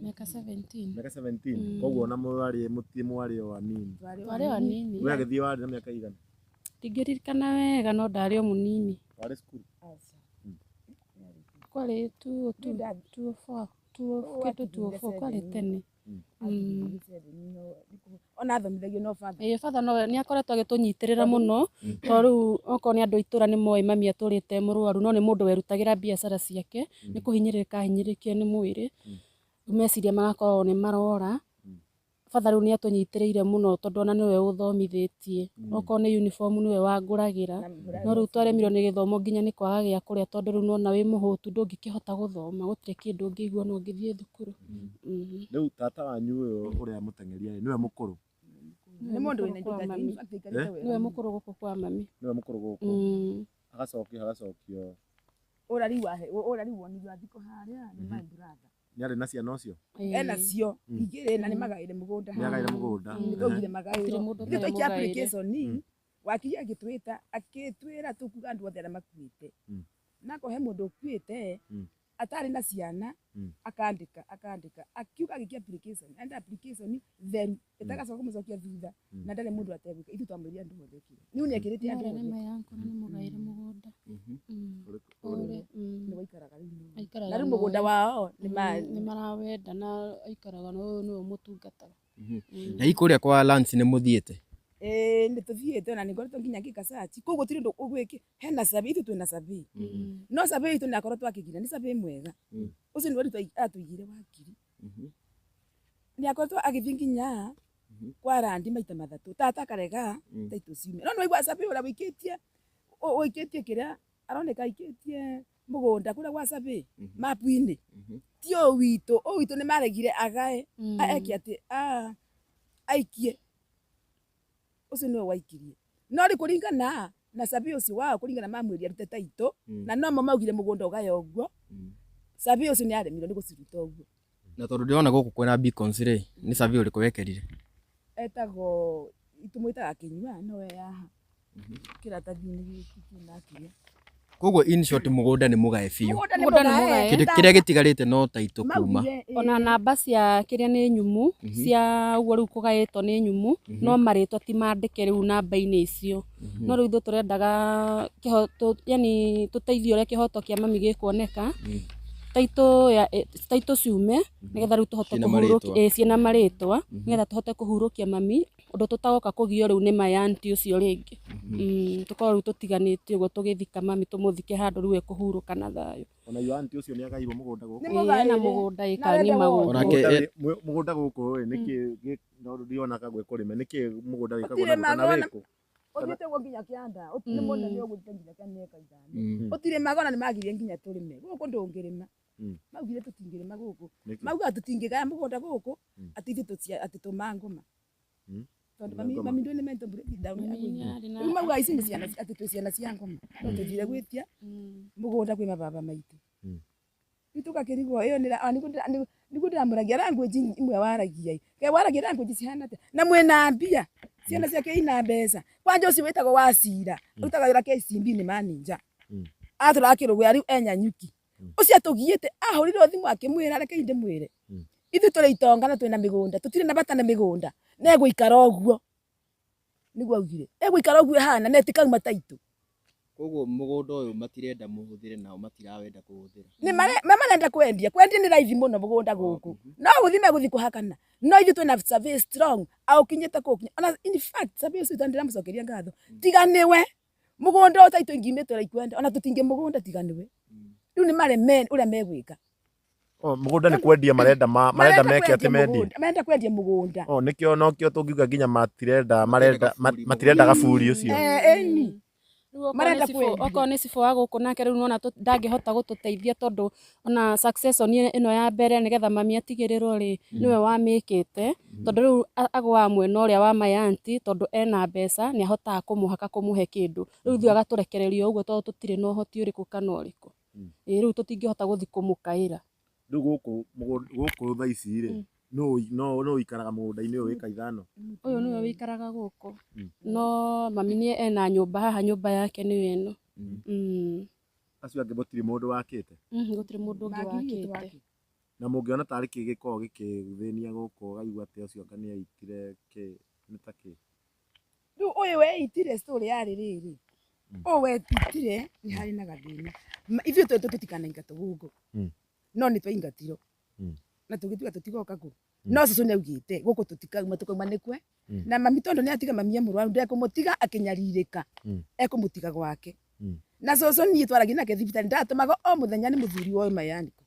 Mĩaka 17. Mĩaka 17. Koguo ona mwarĩ mũtirĩ mwarĩ o anini. Twarĩ o anini. We agĩthiĩ warĩ na mĩaka igana? Ndingĩririkana wega, no ndarĩ o mũnini. Warĩ cukuru? Kwarĩ two two two four two kĩndũ 204, kwarĩ tene. Ona athomithagio no batha. Ĩĩ, batha no nĩ akoretwo agĩtũnyitĩrĩra mũno, tondũ rĩu okorwo nĩ andũ a itũra nĩ moĩ mami atũrĩte mũrwaru, no nĩ mũndũ werutagĩra biacara ciake. Nĩ kũhinyĩrĩrĩka ahinyĩrĩrĩkire nĩ mwĩrĩ, rĩu meciria magakorwo nĩ marora. Batha rĩu nĩ atũnyitĩrĩire mũno tondũ ona nĩwe ũthomithĩtie, okorwo nĩ uniform nĩwe wangũragĩra. No rĩu twaremirwo nĩ gĩthomo nginya nĩ kwaga gĩa kũrĩa, tondũ rĩu nĩwona wĩ mũhũtu ndũngĩkĩhota gũthoma, gũtirĩ kĩndũ ũngĩigua no ũngĩthiĩ thukuru. Rĩu tata wanyu ũyũ ũrĩa mũteng'eria nĩwe mũkũrũ? Nĩ mũndũ wĩna Kwa indo mami. aikarĩte wega. Nĩwe mũkũrũ gũkũ kwa mami. Nĩwe mũkũrũ gũkũ? Agacokio hagacokio. Ũrĩa rĩu ũrĩa rĩu wonirio athikwo harĩa nĩ my brother. Nĩ arĩ na ciana ũcio? Ena cio igĩrĩ na nĩ magaĩre mũgũnda. Nĩ agaire mũgũnda? Nĩ twaugire magaĩrwo. Gũtirĩ mũndũ Ithuĩ ũtarĩ twaikia mũgaĩre. Application, wakiri agĩtwĩta akĩtwĩra tũkuga andũ othe arĩa makuĩte, na akorwo he mũndũ ũkuĩte atarĩ na ciana, akandĩka akiuga agĩkia application enda application theru ĩtagacoka kũmũcokia thutha na ndarĩ mũndũ ategwĩka. Ithuĩ twamwĩrire andũ othe kĩ rĩu nĩ ekĩrĩte andũ Ũrĩa nĩ othe. my uncle nĩ mũgaĩre mũgũnda. Ũrĩa Nĩ waikaraga rĩu nĩwe. Aikaraga Na rĩu mũgũnda nĩwe. wao nĩ ma Nĩ marawenda na aikaraga na ũyũ nĩwe ũmũtungataga. Na hihi kũrĩa kwa Lance nĩ mũthiĩte? Ĩĩ, nĩ tũthiĩte na nĩ ngoretwo nginya ngĩka search. Koguo gũtirĩ ũndũ ũgwĩki hena survey, ithuĩ twĩna survey, no survey itũ nĩ akorwo twakĩgira nĩ survey mwega. Ũcio nĩwe rĩu atũigire wakiri, nĩ akoretwo agĩthiĩ nginya kwa randi maita 3, tata akarega taitũ ciume. No nĩ waigua survey ũrĩa wĩikĩtie ũikĩtie kĩrĩa aroneka aikĩtie mũgũnda kũrĩa gwa survey mapu-inĩ, ti ũyũ witũ. Ũyũ witũ nĩ maregire agae eke atĩ aikie, ũcio nĩwe waikirie. No rĩ kũringana na survey ũcio wao kũringana mamwĩrire arute taitũ na nomo maugire mũgũnda ũgae ũguo, survey ũcio nĩ aremirwo nĩ gũciruta ũguo. Na tondũ ndĩrona gũkũ kwĩna beacons rĩ, nĩ survey ũrĩkũ wekĩrire? Etagwo tũmwĩtaga Kĩnyua no we haha kĩratathi-inĩ gĩkĩ kĩna kĩrĩa. Koguo in short mũgũnda nĩ mũgae biũ. Mũgũnda nĩ Mũgũnda nĩ mũgae. mũgae. Kĩndũ kĩrĩa gĩtigarĩte no taitũ kuma. Maugire, ĩĩ. Ona namba cia kĩrĩa nĩ nyumu cia ũguo rĩu kũgaĩtwo nĩ nyumu, no marĩtwa ti mandĩke rĩu namba-inĩ icio. No rĩu ithuĩ tũrendaga kĩhoto, yani tũteithio ũrĩa kĩhoto kĩa mami gĩkuoneka, taitũ ya taitũ ciume nĩgetha rĩu tũhote Ciĩna kũhurũkia, marĩtwa. ĩĩ ciĩna marĩtwa, nĩgetha tũhote kũhurũkia mami ũndũ tũtagoka kũgio rĩu nĩ mayanti ũcio rĩngĩ. Tũkorwo rĩu tũtiganĩtie ũguo tũgĩthika mami tũmũthike handũ rĩu ekũhurũka na thayũ. Ona your auntie ũcio nĩ agairwo mũgũnda gũkũ. Nĩ Ĩĩ ena mũgaĩre. mũgũnda Na ĩka wende ng'ima wothe. gũkũ. Onake Mũgũnda gũkũ ĩ nĩkĩ no ndionaga gwĩ kũrĩme nĩkĩ mũgũnda wĩkagwo Gũtirĩ na kana magona. wĩkũ? Ũthiĩte ũguo nginya kĩanda, nĩ mũnene ũguo ũthiĩte nginya kĩa mĩaka ithano. Gũtirĩmaga ona nĩ magirie nginya tũrĩme. Gũkũ ndũngĩrĩma. Maugire tũtingĩrĩma gũkũ. Nĩkĩ? Maugaga tũtingĩgaya mũgũnda gũkũ atĩ ithuĩ atĩ tũmangũma. Tondũ mami Ngoma. mami ndũĩ nĩ mental breakdown Mami agũire. nĩarĩ na Rĩu maugaga ici nĩ ciana atĩ twĩ ciana cia ngoma. No tũthire gwĩtia mũgũnda kwĩ mababa maitũ. Rĩu tũgakĩrigwo ĩyo nĩ nĩguo ndĩramũragia language imwe waragia ĩ. Kaĩ waragia language cihana atĩa? Na mwĩna mbia. Ciana ciake ina mbeca. Kwanja ũcio wĩtagwo Wacira arutaga wĩra KCB nĩ manager. Atũraga Kĩrũgũya rĩu e Nyanyuki. Ũcio atũgiĩte ahũrirwo thimũ akĩmwĩra rekei ndĩmwĩre. Ithuĩ tũrĩ itonga na twĩna mĩgũnda tũtirĩ na bata na mĩgũnda na egũikara ũguo. Nĩguo augire. Egũikara ũguo ĩhana na ĩtikauma taitũ. Koguo mũgũnda ũyũ matirenda mũhũthĩre nao matirawenda kũhũthĩra. Nĩ marenda kwendia. Kwendia nĩ raithi mũno mũgũnda gũkũ. No gũthiĩ megũthiĩ kũhakana. No ithuĩ twĩna survey strong aũkinyĩte kũũkinya. Ona in fact survey ũcio ndĩramũcokeria ngatho. Tiga nĩwe mũgũnda ũyũ taitũ ingiumĩte ũrĩa ikwenda ona tũtingĩ mũgũnda tiga nĩwe. Rĩu nĩ mareme ũrĩa megwĩka. Oh, mũgũnda nĩ kwendia marenda marenda meke atĩ mendie. Marenda kwendia mũgũnda. Oh, nĩkĩo nokĩo tũngiuga nginya matirenda marenda matirenda gaburi ũcio. Ĩni. Rĩu Marenda kwendia. okorwo nĩ cibũ wa gũkũ nake rĩu nĩwona ndangĩhota gũtũteithia tondũ ona succession ĩno ya mbere nĩgetha mami atigĩrĩrwo rĩ nĩwe wamĩkĩte tondũ rĩu agũaga mwena ũrĩa wa mayanti tondũ ena mbeca nĩ ahotaga kũmũhaka kũmũhe kĩndũ rĩu ithuĩ agatũrekereria ũguo tondũ tũtirĩ na ũhoti ũrĩkũ kana ũrĩkũ. Ĩĩ rĩu tũtingĩhota gũthiĩ kũmũkaĩra. Rĩu gũkũ gũkũ thaa ici rĩ no no ũikaraga mũgũnda-inĩ ũyũ ĩka ithano. Ũyũ nĩwe wĩikaraga gũkũ no mami nĩ ena nyũmba haha nyũmba yake nĩyo ĩno. Acio angĩ gũtirĩ mũndũ wakĩte. Gũtirĩ mũndũ ũngĩ wakĩte. Na mũngĩona tarĩ kĩ gĩkoragwo gĩkĩthĩnia gũkũ ũkaigua atĩ ũcio anga nĩ eitire kĩ nĩ ta kĩ? Rĩu ũyũ weitire story yarĩ rĩrĩ. Ũyũ weitire nĩ harĩ na gathĩna. Ithuĩ twetwo tũtikanaingatwo gũkũ. No nĩ twaingatirwo. Na tũgĩtuga tũtigoka kũ. No cũcũ nĩ augĩte gũkũ tũtikauma tũkauma nĩkwe. Na mami tondũ nĩ atiga mami e mũrwaru ndekũmũtiga akĩnyarirĩka. Ekũmũtiga gwake. Na cũcũ niĩ twaragia nake thibitarĩ ndatũmaga o mũthenya nĩ mũthuri wa Mayaniko.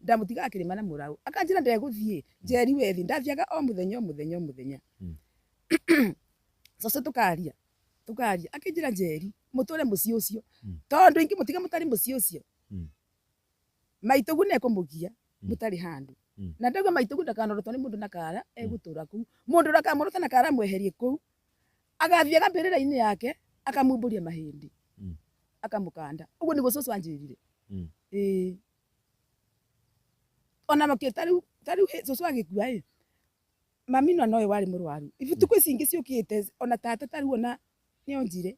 Ndamũtigaga akĩrĩma na mũraũ. Akanjĩra ndegũthiĩ Njeri wethi ndathiaga o mũthenya o mũthenya o mũthenya. Cũcũ tũkaria tũkaria akĩnjĩra Njeri mũtũre mũciĩ ũcio tondũ ingĩmũtiga mũtarĩ mũciĩ ũcio maitũguo nĩ ekũmũgia mũtarĩ handũ. Na ndauga maitũguo ndakanorotwo nĩ mũndũ na kara egũtũra kũu. Mũndũ ũrĩa akamũrota na kara amweherie kũu agathiaga mbĩrĩra-inĩ yake akamumbũria mahĩndĩ akamũkanda. Ũguo nĩguo cũcũ anjĩrire. Ĩĩ. Ona makĩ tarĩu cũcũ agĩkua ĩ mami no nowe warĩ mũrwaru. Ibutuku ici ingĩ ciũkĩte ona tata tarĩu ona nĩonjire.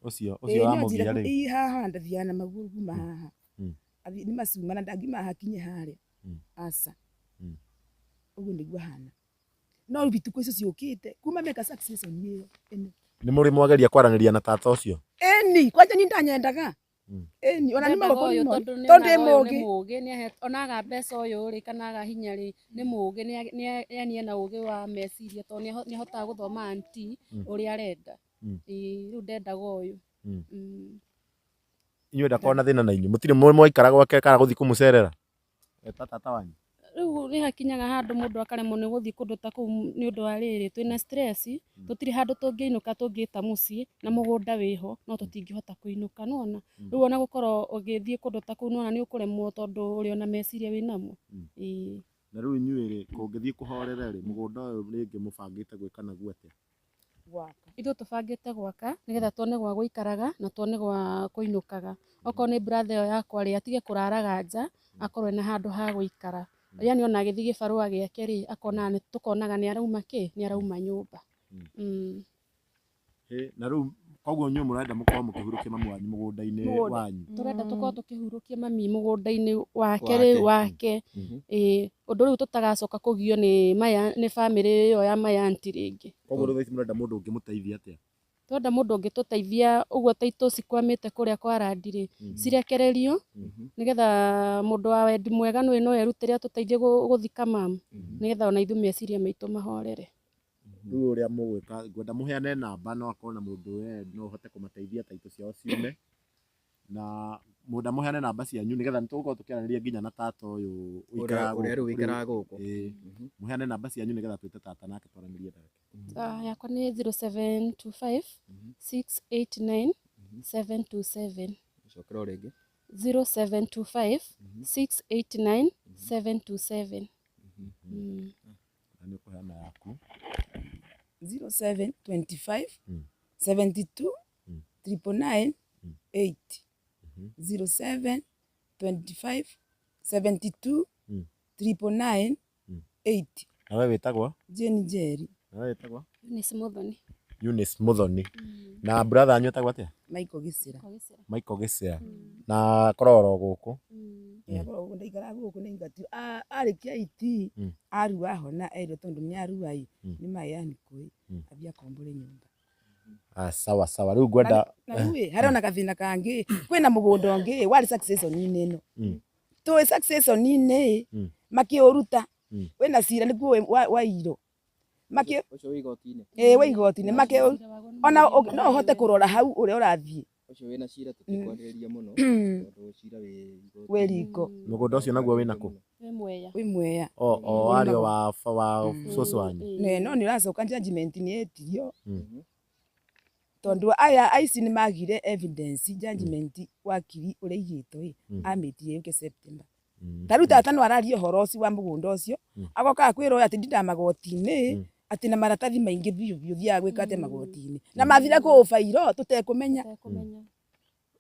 Ũcio ũcio wamũgia rĩu. Ĩĩ haha ndathiaga na magũrũ kuma haha. Nĩ macuma na ndangiuma haha nginye harĩa. Aca. Ũguo nĩguo ahana. No rĩu itukũ icio ciũkĩte kuma meka succession ĩyo ĩno. Nĩ mũrĩ mwageria kwaranĩria na tata ũcio? Ĩni kwanja niĩ ndanyendaga. Ĩni ona nĩ Ndendaga magũkũ ũyũ nĩ tondũ tondũ ndĩ nĩonaga ũyũ nĩ mũũgĩ. mũũgĩ onaga mbeca ũyũ rĩ kana aga hinya rĩ nĩ mũũgĩ yani ena ũũgĩ wa meciria tondũ nĩ ahotaga gũthoma anti ũrĩa arenda. Ĩĩ rĩu ndendaga ũyũ. Inyuĩ ndakoragwo na thĩna na inyuĩ mũtirĩ mwaikara gwake kana gũthiĩ kũmũcerera? Eta tata wanyu. Rĩu nĩ hakinyaga handũ mũndũ akaremwo nĩ gũthiĩ kũndũ ta kũu nĩ ũndũ wa rĩrĩ twĩna stress tũtirĩ handũ tũngĩinũka tũngĩta mũciĩ na mũgũnda wĩho no tũtingĩhota kũinũka nĩwona. Rĩu ona gũkorwo ũgĩthiĩ kũndũ ta kũu nĩwona nĩ ũkũremwo tondũ ũrĩ ona meciria wĩnamo. Ĩĩ. Na rĩu inyuĩ rĩ kũngĩthiĩ kũhorere rĩ mũgũnda ũyũ rĩngĩ mũbangĩte gwĩka naguo atĩa? Gwaka. Ithuĩ tũbangĩte gwaka nĩgetha tuone gwa gũikaraga na tuone gwa kũinũkaga. Okorwo nĩ brother ĩyo yakwa rĩ, atige kũraraga nja, akorwo ena handũ ha gũikara. Yani ona agĩthiĩ gĩbarũa gĩake rĩ, akonaga tũkonaga nĩ arauma kĩ, nĩ arauma nyũmba. Na rĩu koguo inyuĩ mũrenda mũkorwo mũkĩhurũkia mami wanyu mũgũnda-inĩ Mũgũnda. wanyu. Tũrenda tũkorwo tũkĩhurũkia mami mũgũnda-inĩ wake rĩ, Wake. wake. Ĩĩ, ũndũ rĩu tũtagacoka kũgio nĩ maya, nĩ bamĩrĩ ĩyo ya mayanti rĩngĩ. Koguo rĩu thaa ici mũrenda mũndũ ũngĩmũteithia atĩa? Tũrenda mũndũ ũngĩtũteithia ũguo ta itũ cikwamĩte kũrĩa kwa randi rĩ, cirekererio nĩgetha mũndũ wa wendi mwega nĩ no erutĩre atũteithie gũthika mamu, nĩgetha ona ithuĩ meciria maitũ mahorere. Rĩu ũrĩa mũgwĩka, ngwenda mũheane namba no akorwo na mũndũ we no ũhote kũmateithia taitũ ciao ciume. Na mũrenda mũheane namba cianyu nĩgetha nĩtũgũkorwo tũkĩaranĩria nginya na tata ũyũ ũikaraga Ũrĩa rĩu gũkũ. ũikaraga gũkũ. Ĩĩ, mũheane namba cianyu nĩgetha twĩte tata nake twaranĩrie nake. Yakwa nĩ 0725 689 727. Cokera o rĩngĩ. 0725 689 727. Na nĩ ũkũheana yaku. 0725 72 999 8. 07 25 72 999 8. Na we wĩtagwo? Jane Njeri. Na we wĩtagwo? Eunice Muthoni. Eunice Muthoni. Na brother wanyu etagwo atĩa? Michael Gicira. Michael Gicira. Na akoragwo oro gũkũ. Akoragwo gũkũ, ndaikaraga gũkũ nĩ ingatirwo. Arĩkia IT arua ahona erwo tondũ nĩ arua ĩ nĩ maĩ anikũĩ athiĩ akombore nyũmba. Ah, sawa sawa. Rĩu ngwenda Na rĩu ĩ harĩ ona gathĩna kangĩ, kwĩna mũgũnda ũngĩ warĩ succession-inĩ ĩno. Tũĩ succession-inĩ ĩ makĩũruta wĩna cira nĩguo wairwo. Ũcio wĩ igoti-inĩ. Ĩĩ wĩ igoti-inĩ makĩ ona no ũhote kũrora hau ũrĩa ũrathiĩ. Ũcio wĩna cira tũtikwarĩrĩria mũno tondũ cira wĩ igoti-inĩ. Wĩ riko. Mũgũnda ũcio naguo wĩna kũ? Wĩ Mwea. Wĩ Mwea. O warĩ o wa cũcũ wanyu. No nĩ ũracoka judgment nĩ yetirio. Tondũ aya aici nĩ magire evidence judgment wakiri ũrĩa aigĩtwo ĩ amĩtire yũke September. Ta rĩu tata no araria ũhoro ũcio wa mũgũnda ũcio agoka akwĩra ũyũ atĩ ndindaga magoti-inĩ atĩ na maratathi maingĩ biũ biũ thiaga gwĩka atĩa magoti-inĩ na mathire kũũbairwo tũtekũmenya.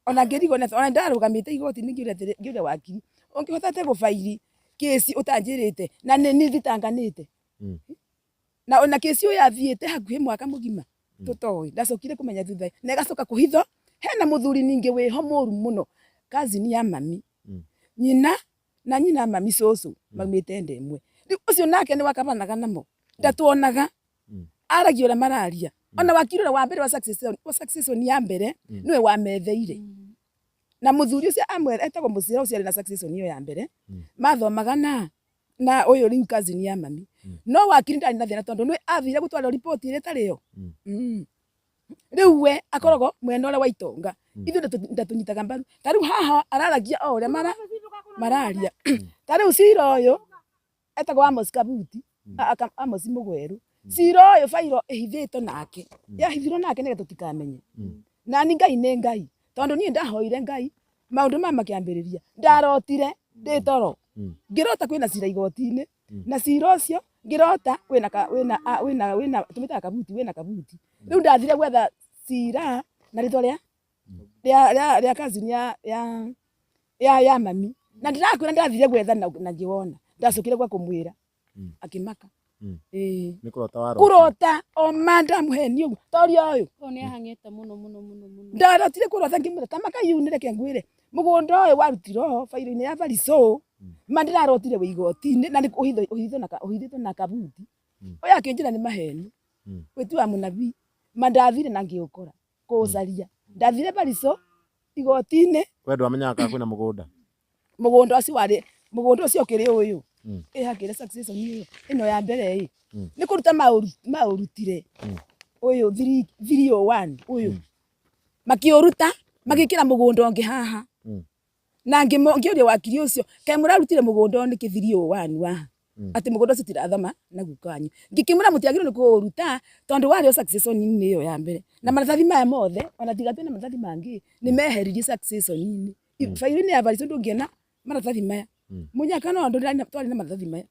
Ona ngĩrigwo ona ndarũgamĩte igoti-inĩ ngĩũria wakiri ũngĩhota atĩa gũbairi kĩci ũtanjĩrĩte na nĩ niĩ thitanganĩte. Na ona kĩci ũyũ athiĩte hakuhĩ mwaka mũgima tũtoĩ, ndacokire kũmenya thutha na ĩgacoka kũhithwo. Hena mũthuri ningĩ wĩho mũru mũno, cousin ya mami, nyina na nyina mami cũcũ maumĩte nda ĩmwe. Rĩu ũcio nake nĩ wakabanaga namo, ndatuonaga, aragia ũrĩa mararia. Ona wakiri ũrĩa wa mbere wa succession, wa succession ya mbere nĩwe wametheire. Na mũthuri ũcio amwe etagwo Mũcira ũcio arĩ na succession ĩyo ya mbere, mathomaga na ũyũ rĩu cousin ya mami. No wakiri ndarĩ na thĩna tondũ nĩwe athire gũtwara riboti ĩrĩa ĩtarĩ yo. Rĩu we akoragwo mwena ũrĩa wa itonga, ithuĩ ndatũnyitaga mbaru. Ta rĩu haha araragia o ũrĩa mararia. Ta rĩu cira ũyũ etagwo Amos Kabuti, Amos Mũgweru. Cira ũyũ bairo ĩhithĩtwo nake, yahithirwo nake nĩgetha tũtikamenye. Na ni Ngai nĩ Ngai, tondũ niĩ ndahoire Ngai maũndũ maya makĩambĩrĩria, ndarotire ndĩ toro, ngĩrota kwĩna cira igoti-inĩ, na cira ũcio ngĩrota wĩna wĩna wĩna wĩna tũmĩtaga Kabuti, wĩna Kabuti. Rĩu ndathire gwetha cira na rĩtwa rĩa rĩa rĩa rĩa cousin ya ya ya ya mami, na ndĩrakwĩra ndathire gwetha na ngĩwona, ndacokire gwa kũmwĩra akĩmaka. Ĩĩ. Nĩ kũrota warota. Kũrota o ma ndamũheni ũguo toria ũyũ. Ũyũ nĩ ahang'ĩte mũno mũno mũno mũno. Ndarotire kũrota ngĩmwĩra ta makayunĩre reke ngwĩre mũgũnda ũyũ warutirwo bairo-inĩ ya Barisũ, ma ndĩrarotire wĩ igoti-inĩ na nĩ ũhithĩtwo na Kabuti. Ũyũ akĩnjĩra nĩ maheni, wĩti wa mũnabii, ma ndathire na ngĩũkora kũũcaria. Ndathire Barisũ igoti-inĩ. We ndwamenyaga kana kwĩna mũgũnda? Mũgũnda ũcio warĩ, mũgũnda ũcio ũkĩrĩ ũyũ. Ĩ hakĩrĩ succession ĩyo ĩno ya mbere ĩ nĩ kũruta maũrutire ũyũ 301 ũyũ makĩũruta magĩkĩra mũgũnda ũngĩ haha. Na ngĩũria wakiri ũcio kaĩ mũrarutire mũgũnda ũyũ nĩkĩ 301 haha, atĩ mũgũnda ũcio tirathoma na guka wanyu. Ngĩkĩmwĩra mũtiagĩrĩirwo nĩ kũũruta tondũ warĩ o succession-inĩ ĩyo ya mbere, na maratathi maya mothe ona tiga twĩna maratathi mangĩ nĩ meheririe succession-inĩ. Bairo-inĩ ya Barisũ ndũngĩona maratathi maya. Mũnyaka no twarĩ na maratathi maya.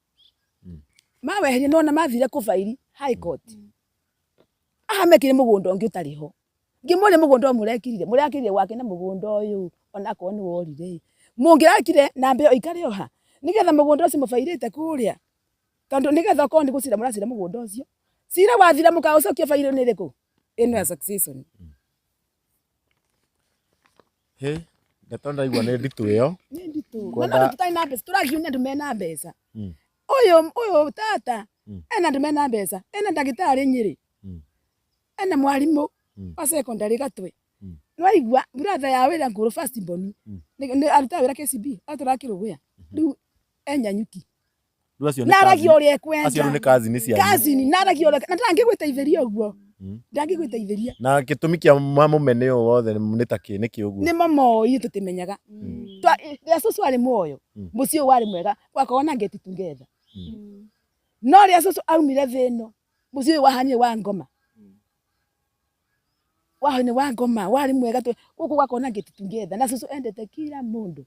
Maweheria nona mathire kũbairi High Court. Aha mekire mugunda ungi utari ho. Ngimwone mugunda uyu murekirire, murakirire gwake na mugunda uyu onakorwo ni worire. Mungirakire na mbeo ikare oha nigetha mugunda ucio mubairite kuria, tondu nigetha okorwo ni gucira muracira mugunda ucio, cira wathira mukaucokia bairo ni iriku ino ya succession. He, ndeto ndaigua nĩ nditũ ĩyo. Nĩ nditũ. Kwenda- Na tũtarĩ na mbeca, tũragio nĩ andũ mena mbeca. Ũyũ tata ena andũ mena mbeca, ena ndagĩtarĩ Nyĩrĩ, ena mwarimũ wa secondary Gatwe. Nĩwaigua brother ya wĩra ngũrũ first born nĩ arutaga wĩra KCB, atũraga Kĩrũgũya, rĩu e Nyanyuki. Rĩu acio nĩ Naragia cousin- ũrĩa acio rĩu nĩ ekwenda. cousin cianyu. Cousin, naragia ũrĩa, na ndangĩgwĩteithĩria ũguo. Ndangĩgwĩteithĩria. Na gĩtũmi kĩa mamũmene ũũ wothe nĩ ta kĩ, nĩkĩ ũguo? Nĩmo moĩ tũtimenyaga. Rĩrĩa cũcũ arĩ muoyo, mũciĩ ũyũ warĩ mwega, gwakoragwo na ngeti together. No rĩrĩa cũcũ aumire thĩ ĩno, mũciĩ ũyũ wahanire wa ngoma. Wahanire wa ngoma, warĩ mwega gũkũ gwakoragwo na ngeti together, na cũcũ endete kila mũndũ.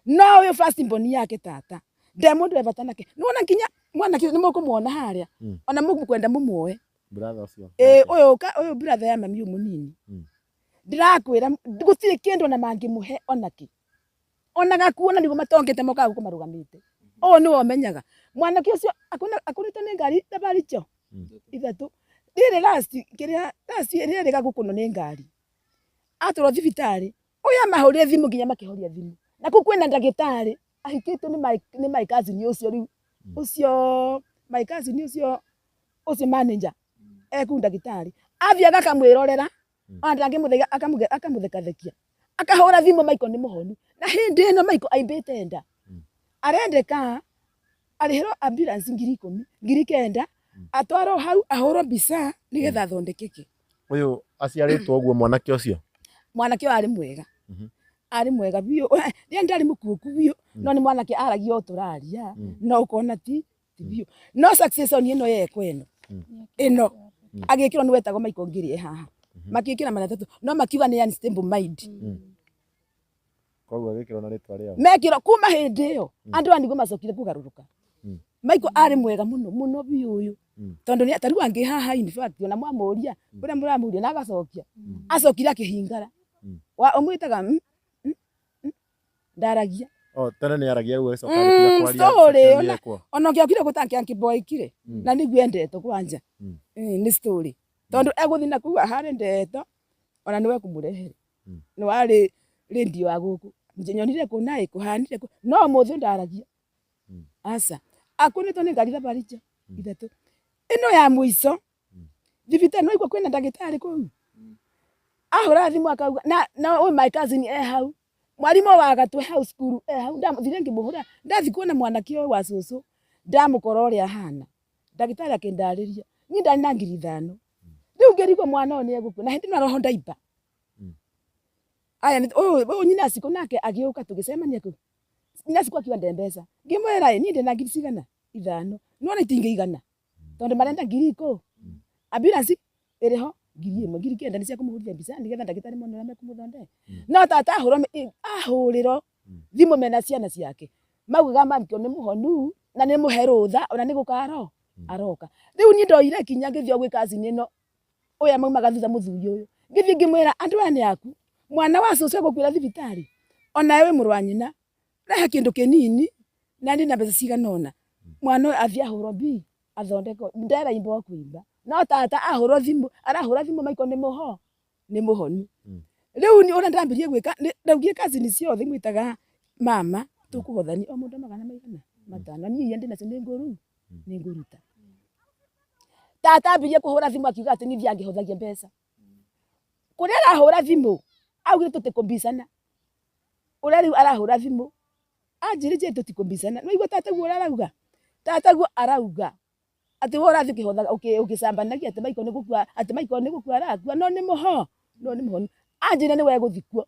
No ũyũ first born yake tata, nde mũndũ e bata nake. Nĩwona nginya mwanake ũyũ nĩmũkũmuona harĩa, ona mũkwenda mũmuoe. Brother ũcio. Ĩĩ, ũyũ brother ya mami ũyũ mũnini. Ndĩrakwĩra gũtirĩ kĩndũ ona mangĩmũhe ona kĩ. Ona gakuo na nĩguo matongete mokaga gũkũ marũgamĩte. Ũyũ nĩwe ũmenyaga. Mwanake ũcio akũnĩtwo nĩ ngari thabarĩ icio ithatũ. Rĩrĩ last, kĩrĩa last rĩrĩ rĩgagũkũnwo nĩ ngari. Atwarwo thibitarĩ, ũyũ amahũrĩre thimũ nginya makĩhoria thimũ. Na kũu kwĩna ndagĩtarĩ ahikĩtio nĩ my cousin ũcio rĩu. Ũcio my cousin ũcio, ũcio manager e kũu ndagĩtarĩ. Athiaga akamwĩrorera, ona ndangĩmũtheka, akamũthekathekia. Akahũra thimũ Michael nĩ mũhonu. Na hĩndĩ ĩno Michael aimbĩte nda. Arendeka arĩhĩrwo ambulance 10,000, 9,000, atwarwo hau ahũrwo mbica nĩgetha athondekeke. Ũyũ aciarĩtwo ũguo mwanake ũcio? Mwanake ũyũ arĩ mwega. Arĩ mwega biũ. Rĩrĩa ndarĩ mũkuũku biũ, no nĩ mwanake aragia o tũraria, no ũkona ti biũ. No succession ĩno yekwo ĩno. Ĩno. Agĩkĩrwo nĩ wetagwo Michael Ngiri e haha. Makĩkĩra maratathi, no makiuga nĩ unstable mind. Koguo agĩkĩrwo na rĩtwa rĩao. Mekĩrwo kuma hĩndĩ ĩyo, andũ aya nĩguo macokire kũgarũrũka. Michael arĩ mwega mũno, mũno biũ ũyũ. Tondũ nĩ ta rĩu angĩ haha in fact, ona mwamũria, ũrĩa mũramũria na agacokia. Acokire akĩhingara. Wa ũmwĩtaga, ndaragia. Oh, tene nĩ aragia rĩu agĩcoka agĩtiga kwaria, Story, succession yekwo. Ona ũngĩokire gũtangia kĩboikire, na nĩguo endetwo kwanja. Nĩ story. Tondũ egũthiĩ na kũu ahare ndeto, ona nĩwe ekũmũrehere. Nĩ warĩ radio wa gũkũ. Nyonire kũ na ĩ, kũhanire kũ. No ũmũthĩ ndaragia. Aca. Akũnĩtwo nĩ ngari thabarĩ icio ithatũ. Ĩno ya mũico, thibitarĩ nĩwaigua kwĩna ndagĩtarĩ kũu? Ahũra thimũ akauga, na ũyũ my cousin e hau. Mwarimũ wa Gatwe hau cukuru e hau, ndathire ngĩmũhũra, ndathiĩ kuona mwanake ũyũ wa cũcũ, ndamũkora ũrĩa ahana. Ndagĩtarĩ akĩndarĩria, niĩ ndarĩ na 5,000. Rĩu ngĩrigwo mwana ũyũ nĩegũkua, na hĩndĩ ĩno aroho ndaiba. Aya, ũyũ nyina Cikũ nake agĩũka tũgĩcemania kũu. Nyina Cikũ akiuga nde mbeca. Ngĩmwĩra ĩ, niĩ ndĩna ngiri cigana? 5. Nĩwona itingĩigana. Tondũ marenda ngiri ikũ. Ambulance ĩrĩ ho 1,000, 9,000 nĩ cia kũmũhũrithia mbica nĩgetha ndagĩtarĩ mone ũrĩa mekũmũthondeka. No tata ahũrĩrwo thimũ mena ciana ciake. Maugaga Michael nĩ mũhonu na nĩ mũhe rũtha ona nĩ gũka aroka. Rĩu niĩ ndoire ikinya ngĩthiĩ o gwĩ cousin ĩno ũyũ maumaga thutha mũthuri ũyũ. Ngĩthiĩ ngĩmwĩra andũ aya nĩ aku. Mwana wa cũcũ egũkuĩra thibitarĩ. Ona we wĩ mũrũ wa nyina. Rehe kĩndũ kĩnini na ndĩ na mbeca cigana ũna. Mwana ũyũ athiĩ ahũrwo mbi athondekwo, nderaimba o kũimba. No tata ahũrwo thimũ, arahũra thimũ Michael nĩ mũho, nĩ mũhonu. Rĩu nĩ ũrĩa ndambirie gwĩka, ndaugire cousin ciothe imwĩtaga mama, tũkũhothania o mũndũ magana maigana matano. Niĩ iria ndĩ nacio nĩ ngũru, nĩ ngũruta. Tata ambirie kũhũra thimũ akiuga atĩ niĩ thiaga ngĩhothagia mbeca. Kũrĩa arahũra thimũ, augire tũtikũmbicana. Ũrĩa rĩu arahũra thimũ, anjĩrĩtie tũtikũmbicana. Nĩwaigua tata guo ũrĩa arauga? Tata guo arauga atĩ we ũrathiĩ ũkĩhothaga, ũgĩcambanagia atĩ Michael nĩ gũkua, atĩ Michael nĩ gũkua arakua, no nĩ mũho, no nĩ mũhonu. Anjĩra nĩwe egũthiĩ kuo.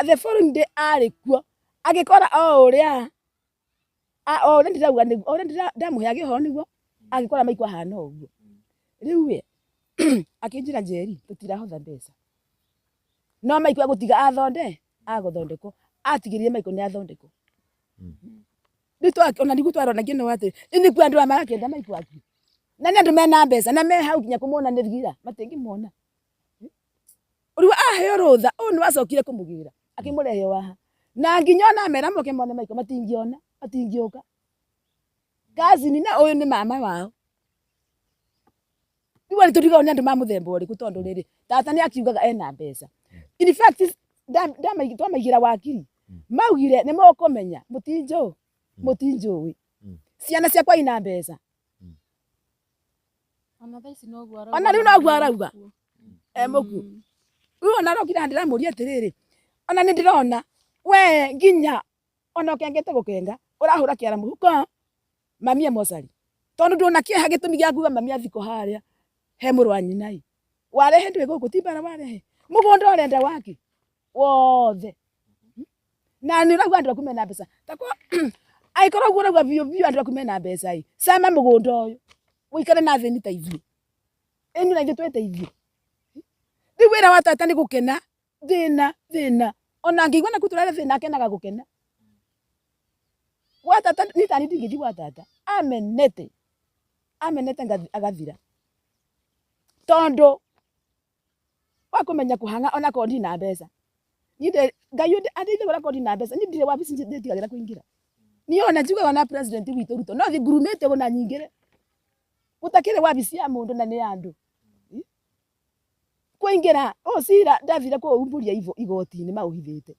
The following day arĩ kuo, agĩkora o ũrĩa, o ũrĩa ndĩrauga nĩguo, o ũrĩa ndamũheaga ũhoro nĩguo, agĩkora Michael ahana ũguo. Rĩu we, akĩnjĩra Njeri, tũtirahotha mbeca. No Michael egũtiga athonde, agũthondekwo. Atigĩrĩire Michael nĩ athondekwo. Rĩu ona nĩguo twaronagia no atĩ, nĩ nĩkuo andũ aya marakĩenda Michael akue. Na nĩ andũ mena mbeca na me hau nginya kũmona nĩ thira matingĩmona. Rĩu aheo rũtha ũyũ nĩ wacokire kũmũgĩra akĩmũrehe o haha na nginya ona amera moke mone Michael matingĩona matingĩũka. Cousin na ũyũ nĩ mama wao. Rĩu arĩ tũtigagwo nĩ andũ ma mũthemba ũrĩkũ tondũ rĩrĩ tata nĩ akiugaga ena mbeca. In fact twamaigĩra wakiri maugire nĩ mũkũmenya mũtinjũĩ mũtinjũĩ ciana ciakwa ina mbeca. Ona thaa ici noguo arauga. Ona rĩu noguo arauga. E mũkuũ. Rĩu ona arokire haha ndĩramũria atĩrĩrĩ, ona nĩ ndĩrona we nginya ona ũkengete gũkenga ũrahũra kĩara mũhuko mami e mocarĩ. Tondũ ndũna kĩeha gĩtũmi gĩa kuga mami athikwo harĩa he mũrũ wa nyina ĩ. Warehe ndwĩ gũkũ ti mbara warehe. Mũgũnda ũrenda waki wothe. Na nĩ ũrauga andũ aku mena mbeca. Ta korwo angĩkorwo ũguo ũrauga biũ biũ andũ aku mena mbeca ĩ, cama mũgũnda ũyũ ũikare na athĩni ta ithuĩ. Ĩni na ithuĩ twĩteithie. Rĩu wĩra wa tata nĩ gũkena, thĩna thĩna. Ona angĩigua naku tũrare thĩna akenaga gũkena. Gwa tata niĩ tani ndingĩthiĩ gwa tata. Amenete, amenete agathira. Tondũ wa kũmenya kũhang'a ona korwo ndirĩ na mbeca. Niĩ Ngai andeithie ona korwo ndirĩ na mbeca, niĩ ndirĩ wabici ndĩtigagĩra kũingĩra. Niĩ ona njugaga ona president witũ Ruto no thiĩ ngurumĩte ũguo na nyingĩre. Gũtakĩrĩ wabici ya mũndũ na nĩ ya andũ. Kũingĩra ũyũ cira ndathire kũũmbũria igoti-inĩ maũhithĩte.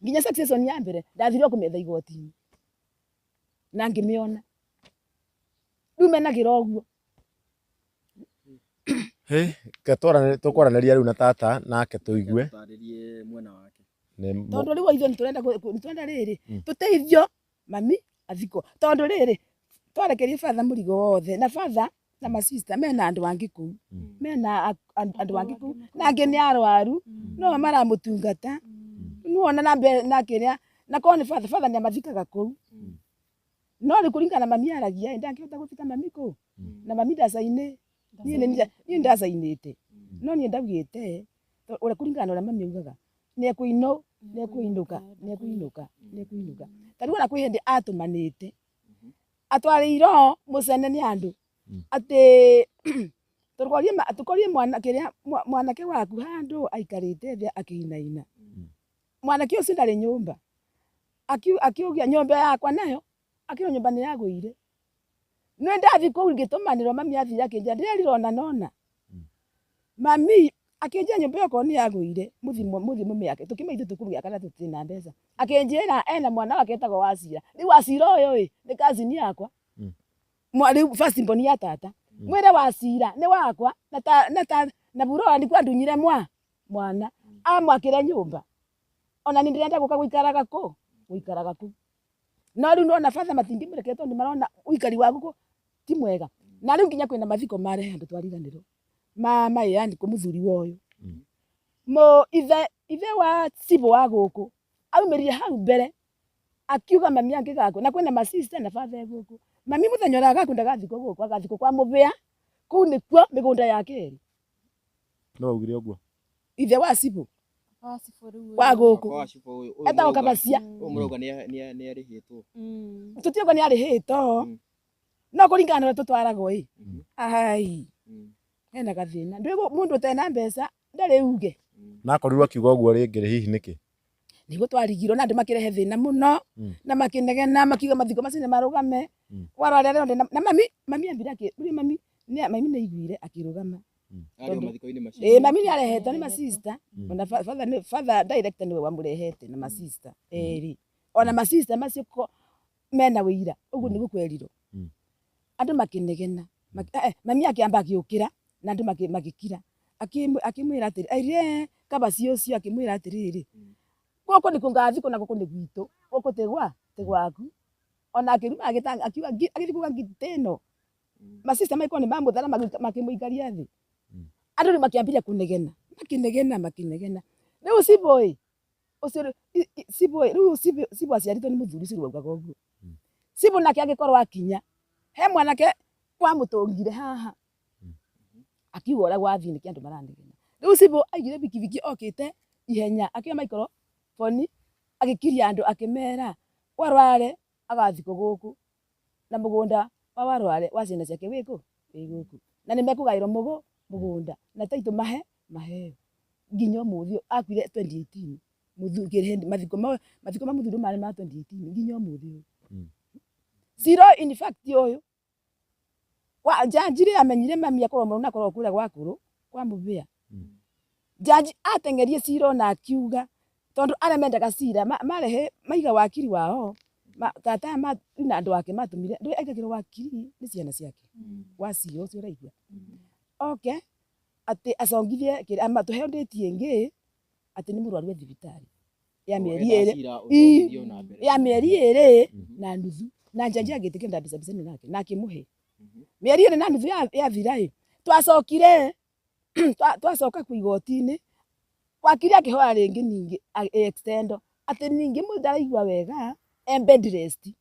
Nginya succession ya mbere ndathire o kũmĩetha igoti-inĩ na ngĩmĩona. Rĩu menagĩra ũguo. Reke tũkwaranĩria rĩu na tata nake tũigue. Tũtarĩrie mwena wake. Tondũ rĩu ithuĩ nĩtũrenda nĩtũrenda rĩrĩ tũteithio mami athikwo. Tondũ rĩrĩ twarekerie batha mũrigo wothe na batha na ma sister mena andũ angĩ kũu. Mena andũ angĩ kũu na angĩ nĩ arwaru no maramũtungata. Nĩwona na na kĩrĩa na korwo nĩ batha, batha nĩ amathikaga kũu. No rĩu kũringana na mami aragia ĩ ndangĩhota gũthika mami kũu na mami ndacainĩ niĩ nĩ niĩ ndacainĩte no niĩ ndaugĩte ũrĩa kũringana na ũrĩa mami augaga nĩ ekũinũ nĩ ekũinũka nĩ ekũinũka nĩ ekũinũka. Ta rĩu ona kwĩ hĩndĩ atũmanĩte atwarĩirwo mũcene nĩ andũ atĩ tũkorie mwana kĩrĩa mwanake waku handũ aikarĩte thĩ akĩinaina. Mwanake ũcio ndarĩ nyũmba. Akiugia nyũmba yakwa nayo, akĩrwo nyũmba nĩ yagũire. Nĩ ndathiĩ kũu ngĩtũmanĩrwo mami athire akĩnjĩra ndĩrerirwo ona na ũna. Mami akĩnjĩra nyũmba ĩyo okorwo nĩ yagũire mũthiĩ mũthiĩ mũmĩake. Tũkiuma ithuĩ tũkũmĩaka na tũtirĩ na mbeca. Akĩnjĩra ena mwana wake etagwo Wacira. Rĩu Wacira ũyũ ĩ, nĩ cousin yakwa. Rĩu first born ya tata. Mwĩre Wacira nĩ wakwa na ta na ta na Burora nĩkuo andunyire mwana amwakĩre nyũmba. Ona niĩ ndĩrenda gũka gũikaraga kũ? Gũikaraga kũu. No rĩu nĩwona batha matingĩmũrekereria tondũ nĩmarona ũikari wa gũkũ ti mwega. Na rĩu nginya kwĩna mathiko marehe andũ twariganĩrwo ma my uncle mũthuri wa ũyũ. Ithe ithe wa cibũ wa gũkũ aumĩrire hau mbere akiuga mami angĩgakua, na kwĩna ma sister na batha e gũkũ. Mami mũthenya ũrĩa agakua ndagathikwo gũkũ, agathikwo kwa Mũbĩa, kũu nĩkuo mĩgũnda yake ĩrĩ. Nũ waugire ũguo? Ithe wa cibũ. Wa cibũ rĩu Wa ũyũ. gũkũ. Wa cibũ ũyũ. Ũyũ Etagwo mũrauga- Kabacia. Ũyũ mũrauga nĩ arĩhĩtwo. Tũtiũĩ nĩ arĩhĩtwo. No kũringana na ũrĩa tũtwaragwo ĩ. Ai. Hena gathĩna. Ndũĩ mũndũ ũtarĩ na mbeca ndarĩ uge. Na akorirwo akiuga ũguo rĩngĩ rĩ hihi nĩkĩ? Nĩguo twarigirwo na andũ makĩrehe thĩna mũno na makĩnegena makiuga mathiko macio nĩ marũgame. Warora rĩrĩa ndĩ na mami mami ambire akĩ mami mami nĩ aiguire akĩrũgama. Arĩ o mathiko-inĩ macio. Ĩĩ mami nĩ arehetwo nĩ ma sister ona father nĩ father director nĩwe wamũrehete na ma sister erĩ. Ona ma sister macio mena ũira ũguo nĩguo kwerirwo. Andũ makĩnegena. Mami akĩamba agĩũkĩra na andũ magĩkira. Akĩmwĩra atĩrĩ, airire kabaci ũcio akĩmwĩra atĩrĩrĩ, gũkũ nĩkuo ngathikwo na gũkũ nĩ gwitũ, gũkũ ti gwa ti gwaku. Ona akĩruma akiuga agĩthiĩ kuga ngita ĩno. Ma sister magĩkorwo nĩ mamũthara makĩmũikaria thĩ. Andũ rĩu makĩambĩrĩria kũnegena, makĩnegena makĩnegena. Rĩu cibũ ĩ, ũcio cibũ ĩ, rĩu cibũ aciarĩtwo nĩ mũthuri ũcio rĩu waugaga ũguo. Cibũ nake agĩkorwo akinya, he mwanake wamũtũngire haha. Akiuga ũrĩa gwathiĩ nĩkĩo andũ maranegena. Rĩu cibũ aigire bikibiki okĩte ihenya akĩoya microphone agĩkiria andũ akĩmera Warware agathikwo gũkũ na mũgũnda wa Warware wa ciana ciake wĩ kũ? Ĩ gũkũ na nĩ mekũgaĩrwo mũgũnda na taitũ mahe maheo nginya ũmũthĩ ũyũ. Akuire 2018 mũthuri mathiko ma mathiko ma mũthuri marĩ ma 2018 nginya ũmũthĩ ũyũ. Cira in fact ũyũ kwa njanji rĩ amenyire mami akorwo mũrũ na akorwo kũrĩa gwa kũrũ kwa mũbĩa. Njanji ateng'erie cira ona akiuga tondũ arĩa mendaga cira marehe maiga wakiri wao tata aya na andũ ake matũmire ndũĩ aikagĩrwo wakiri nĩ ciana ciake wa cira ũcio ũraigua. Oke atĩ acongithie tũheo date ĩngĩ atĩ nĩ mũrwaru e thibitarĩ ya mĩeri ĩrĩ ya mĩeri ĩrĩ na nuthu na njanji agĩtĩkĩra ndambicambicania nake na akĩmũhe mĩeri ĩrĩ na nuthu yathira ĩ twacokire twacoka kũ igoti-inĩ wakiri akĩhoya rĩngĩ ningĩ extend atĩ ningĩ mũndũ ndaraigua wega e bed rest.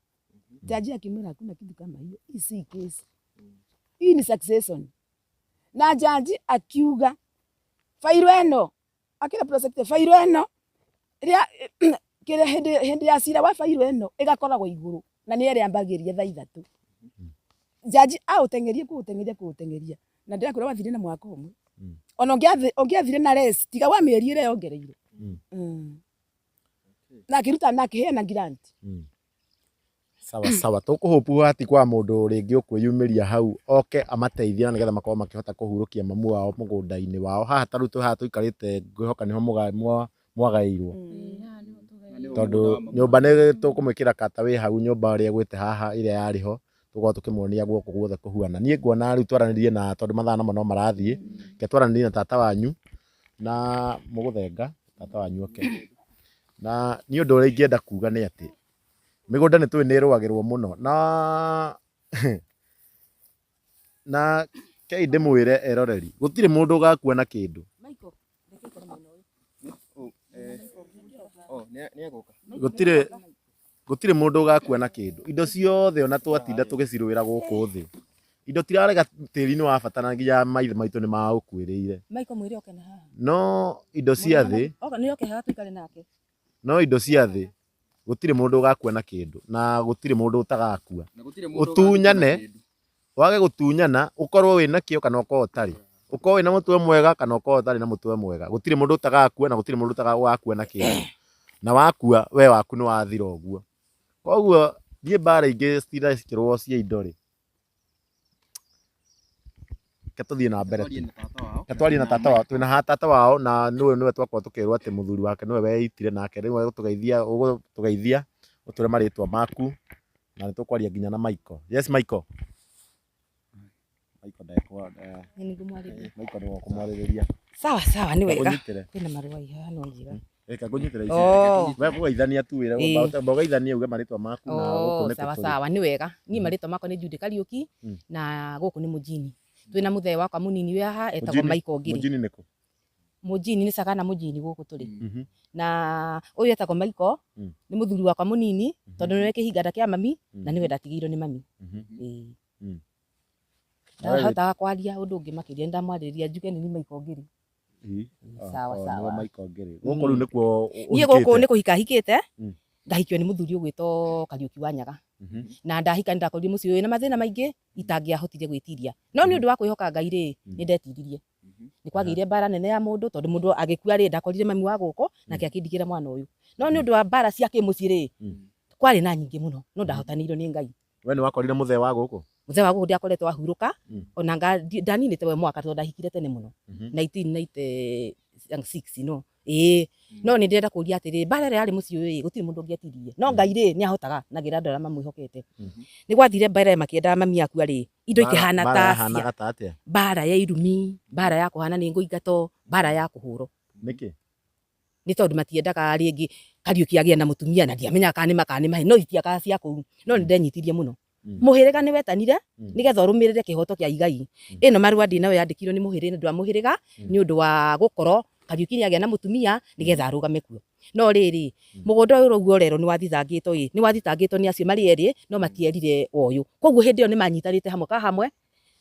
Jaji akĩmwĩra hakuna kitu kama hiyo, hii si case, hii ni succession. Na jaji akiuga fairo ĩno akĩra prosecutor fairo ĩno rĩa kĩrĩa hĩndĩ hĩndĩ ya cira wa fairo ĩno ĩgakoragwo igũrũ na nĩ ĩrĩambagĩria thaa 3. Jaji aũteng'erie kũũteng'eria kũũteng'eria na ndĩrakwĩra wathire na mwaka ũmwe ona ũngĩathire na less tiga wa mĩeri ĩrĩa yongereire. Na akĩruta na akĩheana grant. Sawa sawa, tũkũhũpu hati kwa mũndũ rĩngĩ ũkwĩyumĩria hau oke amateithie na nĩgetha makorwo makĩhota kũhurũkia mamu wao mũgũnda-inĩ wao. Haha ta rĩu twĩ haha tũikarĩte ngwĩhoka nĩho mwagaĩirwo, tondũ nyũmba nĩ tũkũmwĩkĩra kata wĩ hau nyũmba ĩrĩa ĩgwĩte haha ĩrĩa yarĩ ho tũgũkorwo tũkĩmuonia gũkũ guothe kũhuana. Niĩ nguona rĩu twaranĩrie na tondũ mathaa namo no marathiĩ, reke twaranĩrie na tata wanyu na mũgũthenga tata wanyu oke. Na niĩ ũndũ ũrĩa ingĩenda kuga nĩ atĩ mĩgũnda nĩ tũĩ nĩ ĩrũagĩrwo mũno na na kei ndĩmwĩre eroreri gũtirĩ mũndũ ũgakua na kĩndũ. Gũtirĩ gũtirĩ mũndũ ũgakua na kĩndũ. Indo ciothe ona twatinda tũgĩcirũĩra gũkũ thĩ, indo tirarega tĩri nĩ wa bata na nginya maithe maitũ nĩ maũkuĩrĩire. Michael mwĩre oke na haha. No indo cia thĩ, Oka nĩ oke haha tũikare nake. No indo cia thĩ gũtirĩ mũndũ ũgakua na kĩndũ na gũtirĩ mũndũ ũtagakua. Ũtunyane, wage gũtunyana, ũkorwo wĩna kĩo kana ũkorwo ũtarĩ, ũkorwo wĩna mũtwe mwega kana ũkorwo ũtarĩ na mũtwe mwega, gũtirĩ mũndũ ũtagakua na gũtirĩ mũndũ ũgakua na kĩndũ. Na wakua we waku nĩ wathira ũguo. Koguo niĩ mbara ingĩ citinda cikĩrũo cia indo rĩ, reke tũthiĩ na mbere tu. Reke twarie na tata wao, twĩna haha tata wao na nĩwe nĩwe twakorwo tũkĩrwo atĩ mũthuri wake nĩwe weitire nake rĩu egũtũgeithia ũgũtũgeithia ũtwĩre marĩtwa maku na nĩ tũkwaria nginya na Michael. Yes Michael. Michael ndekwa Nĩ ngũmwarĩria. Michael nĩwe ũkũmwarĩrĩria. Sawa sawa nĩ wega. Ngũnyitĩre. Kwĩna marũa i haha no njĩra. Reke ngũnyitĩre ici. Oh. We kũgeithania tu wĩre Ĩĩ. amba ũgeithanie uge marĩtwa maku na gũkũ Oh, nĩkũ sawa tũrĩ. sawa nĩ wega. Niĩ marĩtwa makwa nĩ Judy Kariũki na gũkũ nĩ Mũjini. Twĩna mũthee wakwa mũnini wĩ haha etagwo Mũjini- Michael Ngiri. Mũjini nĩkũ? Mũjini nĩ Sagana mũjini gũkũ tũrĩ. Na ũyũ etagwo Michael nĩ mũthuri wakwa mũnini tondũ nĩwe kĩhinganda kĩa mami na nĩwe ndatigĩirwo nĩ mami. Ĩĩ. Ndahotaga kwaria ũndũ ũngĩ makĩria ndamwarĩria njuge nĩ niĩ Michael Ngiri. Sawa Nĩwe sawa. Michael Ngiri. Gũkũ rĩu nĩkuo Niĩ gũkũ ũhikĩte? nĩ kũhika hikĩte ndahikio nĩ mũthuri ũgwĩtwo Kariũki wa Nyaga. Na ndahika nĩ ndakorire mũciĩ wĩna mathĩna maingĩ itangĩahotire gwĩtiria. No nĩ ũndũ wa kwĩhoka Ngai rĩ, nĩ ndetiririe. Nĩ kwagĩire mbara nene ya mũndũ tondũ mũndũ agĩkua rĩ ndakorire mami wa gũkũ nake akĩndigĩra mwana ũyũ. No nĩ ũndũ wa mbara cia kĩmũciĩ rĩ, kwarĩ na nyingĩ mũno no ndahotanĩirio nĩ Ngai. We nĩ wakorire mũthee wa gũkũ? Mũthee wa gũkũ ndiakoretwo ahurũka ona ndaninĩte we mwaka tondũ ndahikire tene mũno 1996 no. Ĩĩ no nĩ ndĩrenda kũria atĩrĩ mbara ĩrĩa yarĩ mũciĩ ũyũ ĩ gũtirĩ mũndũ ũngĩetiririe no Ngai rĩ nĩ ahotaga na ngĩra andũ arĩa mamwĩhokete. Nĩ gwathire mbara makĩendaga mami akua rĩ indo ikĩhana Mbara ta yahanaga ta atĩa? mbara ya irumi, mbara ya kũhana nĩ ngũingatwo, mbara ya kũhũrwo. Nĩkĩ? Nĩ tondũ matiendaga rĩngĩ Kariũki agĩe na mũtumia na ndiamenyaga kana nĩ makanĩmahe no itiakaga cia kũu no nĩ ndenyitirie mũno. Mũhĩrĩga nĩ wetanire nĩgetha ũrũmĩrĩre kĩhoto kĩa igai. Ĩno marũa ndĩ nayo yandĩkirwo nĩ mũhĩrĩ nĩ ũndũ wa mũhĩrĩga nĩ ũndũ wa gũkorwo Kariũki nĩ agĩa na mũtumia nĩgetha arũgame kuo. No rĩrĩ mũgũnda ũyũ ũraugwo ũrerwo nĩ wathitangĩtwo ĩ nĩ wathitangĩtwo nĩ acio marĩ erĩ no matierire ũyũ. Koguo hĩndĩ ĩyo nĩ manyitanĩte hamwe ka hamwe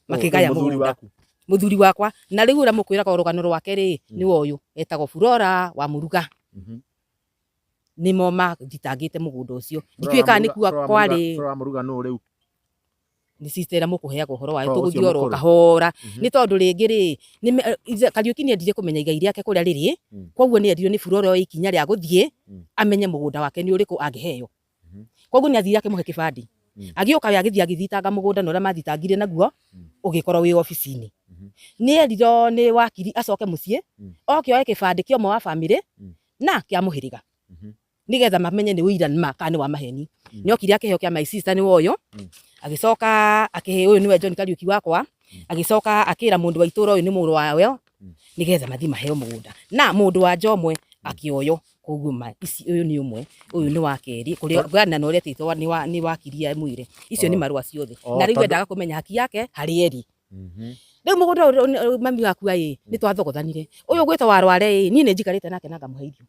makĩgaya Mũthuri mũgũnda. waku? Mũthuri wakwa na rĩu ũrĩa mũkwĩraga rũgano rwake rĩ nĩ ũyũ etagwo Flora wa Mũruga. Nĩmo mathitangĩte mũgũnda ũcio. Ndikĩũĩ kana nĩkuo kwarĩ Flora wa Mũruga nũ rĩu? Nĩ sister ĩrĩa mũkũheagwo ũhoro wayo Oh, ũcio tũgũthiĩ oro mũkũrũ. kahora. Nĩ tondũ rĩngĩ rĩ, Kariũki nĩ endire kũmenya igai rĩake kũrĩa rĩrĩ, koguo nĩ endirwo nĩ Flora oe ikinya rĩa gũthiĩ amenye mũgũnda wake nĩ ũrĩkũ angĩheo. Koguo nĩ athire akĩmũhe kĩbandĩ. Agĩũka we agĩthiĩ agĩthitanga mũgũnda na ũrĩa mathitangire naguo ũgĩkorwo wĩ obici-inĩ. Nĩ erirwo nĩ wakiri acoke mũciĩ, oke oe kĩbandĩ kĩa ũmwe wa bamĩrĩ na kĩa mũhĩrĩga. Nigetha mamenye nĩ ũira ma kana nĩ wa maheni. Nĩ okire akĩheo kĩa my sister nĩ woyo, agĩcoka akĩhe ũyũ nĩwe John Kariuki wakwa, agĩcoka akĩra mũndũ wa itũra ũyũ nĩ mũrũ wayo, nigetha mathiĩ maheo mũgũnda. Na mũndũ wa nja ũmwe akĩoywo, koguo ma ici ũyũ nĩ ũmwe, ũyũ nĩ wa kerĩ, kũrĩa na ũrĩa etĩtwo nĩ wakiri amwĩre. Icio nĩ marũa ciothe. Na rĩu endaga kũmenya haki yake harĩa ĩrĩ. Rĩu mũgũnda ũyũ mami wakua ĩ, nĩ twathogothanire. Ũyũ ũgwĩtwo Warware ĩ, niĩ nĩ njikarĩte nake na ngamũhe irio.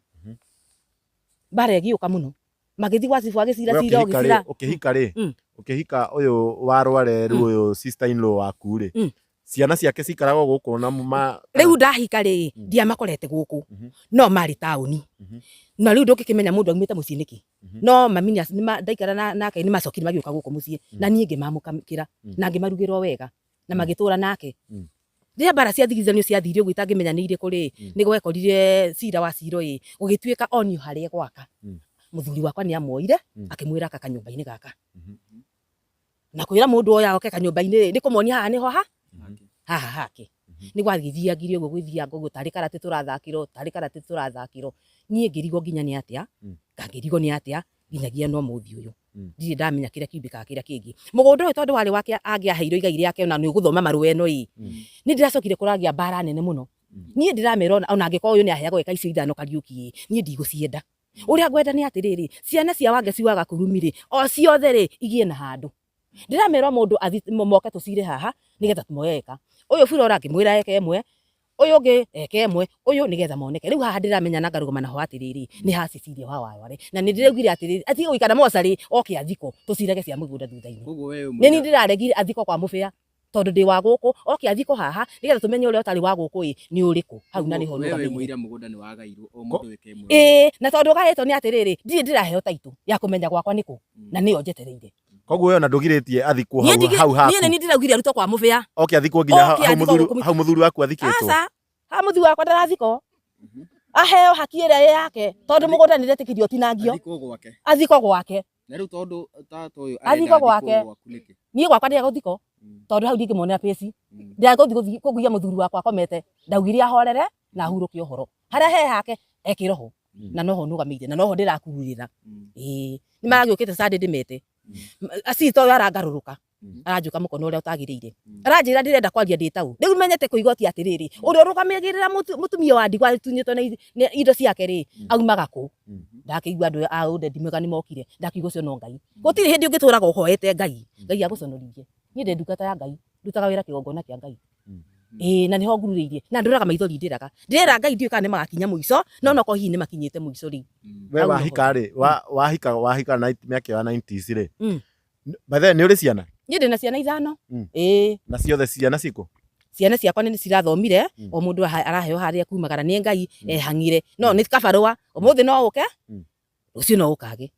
Mbara ĩgĩũka mũno. Magĩthiĩ gwa cibũ agĩcira We cira ũkĩhika rĩ, ũgĩcira. ũkĩhika rĩ, ũkĩhika ũyũ Warware rĩu ũyũ sister in law waku rĩ, ciana ciake ciikaraga o gũkũ na ma Rĩu ndahika rĩ, ndiamakorete gũkũ, no marĩ taũni. Na rĩu ndũngĩkĩmenya mũndũ aumĩte mũciĩ nĩkĩ. No mami ndaikara nake nĩ macokire magĩũka gũkũ mũciĩ, na niĩ ngĩmamũkĩra na ngĩmarugĩra o wega na magĩtũra nake. Rĩrĩa mbara cia thigithanio ciathire ũguo itangĩmenya nĩ irĩkũ rĩ, nĩ gwekorire cira wa ciro ĩ, gũgĩtuĩka onio harĩa gwaka. Mũthuri wakwa nĩ amuoire, akĩmwĩra aka kanyũmba-inĩ gaka. Na kwĩra mũndũ oya oke kanyũmba-inĩ rĩ, nĩ kũmuonia haha nĩho ha? Haha hake. Nĩ gwagĩthiangire ũguo gwĩthianga ũguo tarĩ karate tũrathakĩrwo, tarĩ karate tũrathakĩrwo. Niĩ ngĩrigwo nginya nĩ atĩa, ngangĩrigwo nĩ atĩa, nginyagia na ũmũthĩ ũyũ. Ndirĩ ndamenya kĩrĩa kiumbĩkaga kĩrĩa kĩngĩ. Mũgũnda ũyũ tondũ warĩ wake angĩaheirwo igai rĩake ona nĩ ũgũthoma marũa ĩno ĩ, nĩ ndĩracokire kũragĩa mbara nene mũno. Niĩ ndĩramera ona angĩkorwo ũyũ nĩ aheagwo ĩka icio ithano Kariũki ĩ, niĩ ndigũcienda. Ũrĩa ngwenda nĩ atĩrĩrĩ, ciana cia Wangeci wa Gakurumi rĩ, o ciothe rĩ, igĩe na handũ. Ndĩramera mũndũ moke tũcire haha nĩgetha tũmoe eka. Ũyũ Flora ngĩmwĩra eke ĩmwe, ũyũ ũngĩ eke ĩmwe, ũyũ nĩgetha moneke. Rĩu haha ndĩramenya na ngarũgama naho atĩrĩrĩ, nĩ ha Cecilia wa Warware. Na nĩ ndĩraugire atĩrĩrĩ, atige gũikara mocarĩ, oke athikwo, tũcirage cia mũgũnda thutha-inĩ. Nĩ niĩ ndĩraregire athikwo kwa Mũbĩa, tondũ ndĩ wa gũkũ, oke athikwo haha, nĩgetha tũmenye ũrĩa ũtarĩ wa gũkũ ĩ, nĩ ũrĩkũ. Hau na nĩho nũgamĩire. Ĩĩ, na tondũ ũgaĩtwo nĩ atĩrĩrĩ, ndirĩ ndĩraheo taitũ ya kũmenya gwakwa nĩkũ, na nĩyo njetereire. Koguo we ona ndũgirĩtie athikwo hau hau haku. Niĩ nĩ ndĩraugire arutwo kwa Mũbĩa. Oke athikwo nginya hau mũthuri hau mũthuri waku athikĩtwo. Aca, ha mũthuri wakwa ndarathikwo. Aheo haki ĩrĩa ĩ yake tondũ mũgũnda nĩ ndetĩkirio ũtinangio. Athikwo gwake. Athikwo gwake. Na rĩu tondũ tata ũyũ Athikwo gwake. Niĩ gwakwa ndĩrega gũthikwo tondũ hau ndingĩmuonera pĩci. Ndĩrega gũthiĩ kũguia mũthuri wakwa akomete. Ndaugire ahorere na ahurũke ũhoro. Harĩa he hake ekĩrwo ho. Na noho nũgamĩire na noho ndĩrakururĩra. Ĩĩ nĩ maragĩũkĩte Sunday ndĩmete. Acito ũyũ arangarũrũka. Aranjũka mũkono ũrĩa ũtagĩrĩire. Aranjĩra ndĩrenda kwaria ndĩ taũ. Rĩu menyete kũigua ti atĩrĩrĩ, ũrĩa ũrũgamagĩrĩra mũtumia wa ndigwa atunyĩtwo na indo ciake rĩ, aumaga kũ? Ndakĩigua andũ a ũndedi mwega nĩ mokire. Ndakiuga ũcio no Ngai. Gũtirĩ hĩndĩ ũngĩtũraga ũhoete Ngai, Ngai agũconorithie. Niĩ ndĩ ndungata ya Ngai, ndutaga wĩra kĩgongona kĩa Ngai. Ĩĩ na nĩho ngururĩirie na ndũraga maithori ndĩraga. Ndĩrera Ngai ndiũĩ kana nĩ magakinya mũico, no nokorwo hihi nĩ makinyĩte mũico rĩu. We wahika rĩ, wahika wahika mĩaka ya 90s rĩ. By the way, nĩ ũrĩ ciana? Niĩ ndĩna ciana ithano. Ĩĩ. Na ciothe ciana cikũ? Ciana ciakwa nĩ cirathomire, o mũndũ araheo harĩa kumagara nĩ Ngai ehang'ire. No nĩ kabarũa, ũmũthĩ no ũke, rũciũ no ũkage.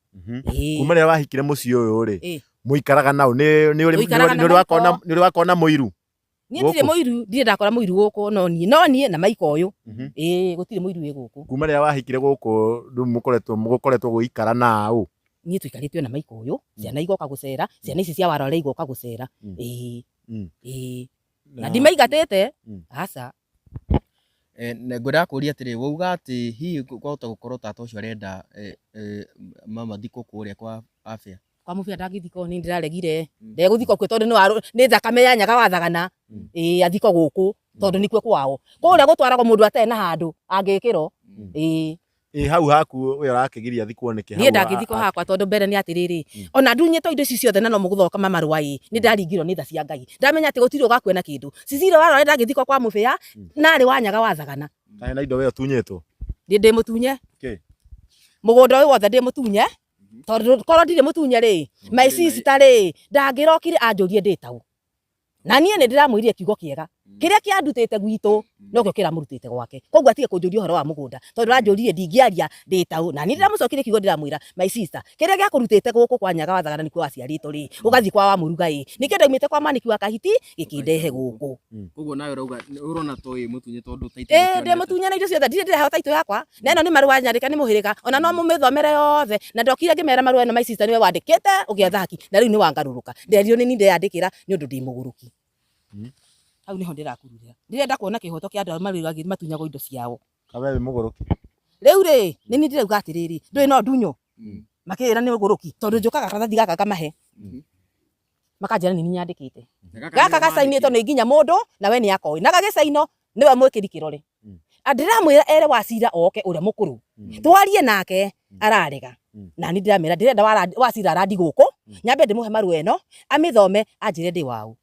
Kuma rĩrĩa wahikire mũciĩ ũyũ rĩ, mũikaraga naũ? Nĩ ũrĩ wakona mũiru? Niĩ ndirĩ mũiru, ndirĩ ndakora mũiru gũkũ no niĩ, no niĩ na Maika ũyũ. Ĩĩ gũtirĩ mũiru wĩ gũkũ. Kuma rĩrĩa wahikire gũkũ rĩu mũkoretwo mũkoretwo gũikara naũ? Niĩ tũikarĩte na Maika ũyũ, ciana igoka gũcera, ciana ici cia Warore igoka gũcera. Ĩĩ. Ĩĩ. Na ndimaigatĩte, aca. Ngwendaga kũria atĩrĩ, wauga atĩ hihi kwahota gũkorwo tata ũcio arenda mama athikwo kũrĩa kwa Abĩa? Kwa Mũbĩa ndangĩthikwo nĩ ndĩraregire. Ndegũthikwo kuo tondũ nĩ thakame ya nyaga wathagana. Ĩĩ athikwo gũkũ tondũ nĩkuo kwao. Kũrĩa gũtwaragwo mũndũ atarĩ na handũ angĩkĩrwo. Ĩĩ. Ĩ hau haku we ũrakĩgiria athikwo nĩkĩ? Niĩ ndangĩthikwo hakwa tondũ mbere nĩ atĩrĩrĩ, ona ndunyĩtwo indo ici ciothe na no mũgũthoka marũa ĩ, nĩ ndaringirwo nĩ tha cia Ngai. Ndamenya atĩ gũtirĩ ũgakua na kĩndũ. Cecilia Warore ndangĩthikwo kwa Mũbĩa na arĩ wa nyaga wathagana. Kaĩ na indo we ũtunyĩtwo? Niĩ ndĩ mũtunye. Mũgũnda ũyũ wothe ndĩ mũtunye. Tondũ korwo ndirĩ mũtunye rĩ, my sister rĩ, ndangĩrokire anjũrie ndĩ taũ. Na niĩ nĩ ndĩramwĩrire kiugo kĩega. Kĩrĩa kĩandutĩte gwitũ nokĩo kĩramũrutĩte gwake. Koguo atige kũnjũria ũhoro wa mũgũnda tondũ aranjũririe ndingĩaria ndĩ taũ. Na niĩ ndĩramũcokeria kiugo ndĩramwĩra my sister, kĩrĩa gĩakũrutĩte gũkũ kwa Nyaga wa Thagana nĩkuo waciarĩtwo rĩ, ũgathiĩ kwa Wamũruga ĩ, nĩkĩo ndaumĩte kwa Mwanĩki wa Kahiti gĩkĩndehe gũkũ. Koguo nawe ũrauga ũrona to wĩ mũtunye tondũ title Ĩĩ ndĩ ndũkĩonete. mũtunye na indo ciothe, ndirĩ ndĩraheo title yakwa, na ĩno nĩ marũa nyandĩke nĩ mũhĩrĩga, ona no mũmĩthomere yothe, na ndokire ngĩmera marũa ĩno my sister nĩwe wandĩkĩte ũgĩetha haki, na rĩu nĩ wangarũrũka. Nderirwo nĩ niĩ ndeyandĩkĩra nĩ ũndũ ndĩ mũgũrũki. Hau nĩho ndĩrakururĩra. Ndĩrenda kuona kĩhoto kĩa andũ arĩa marũagĩrĩra matunyagwo indo ciao. Kawe wĩ mũgũrũki. Rĩu rĩ, nĩ niĩ ndĩrauga atĩrĩrĩ, ndũĩ no ndunyo? Makĩĩra nĩ ũgũrũki tondũ njũkaga karatathi gaka ngamahe. Makanjĩra nĩ niĩ nyandĩkĩte. Na gaka Gaka nĩwe gacainĩtwo wandĩkire. nĩ nginya mũndũ na we nĩ akoĩ. Na gagĩcainwo nĩwe mwĩkĩri kĩrore. Ndĩramwĩra ere Wacira oke ũrĩa mũkũrũ. Twarie nake ararega. Na niĩ ndĩramwĩra ndĩrenda Wacira arandi gũkũ, nyambe ndĩmũhe marũa ĩno, amĩthome anjĩre ndĩ waũ.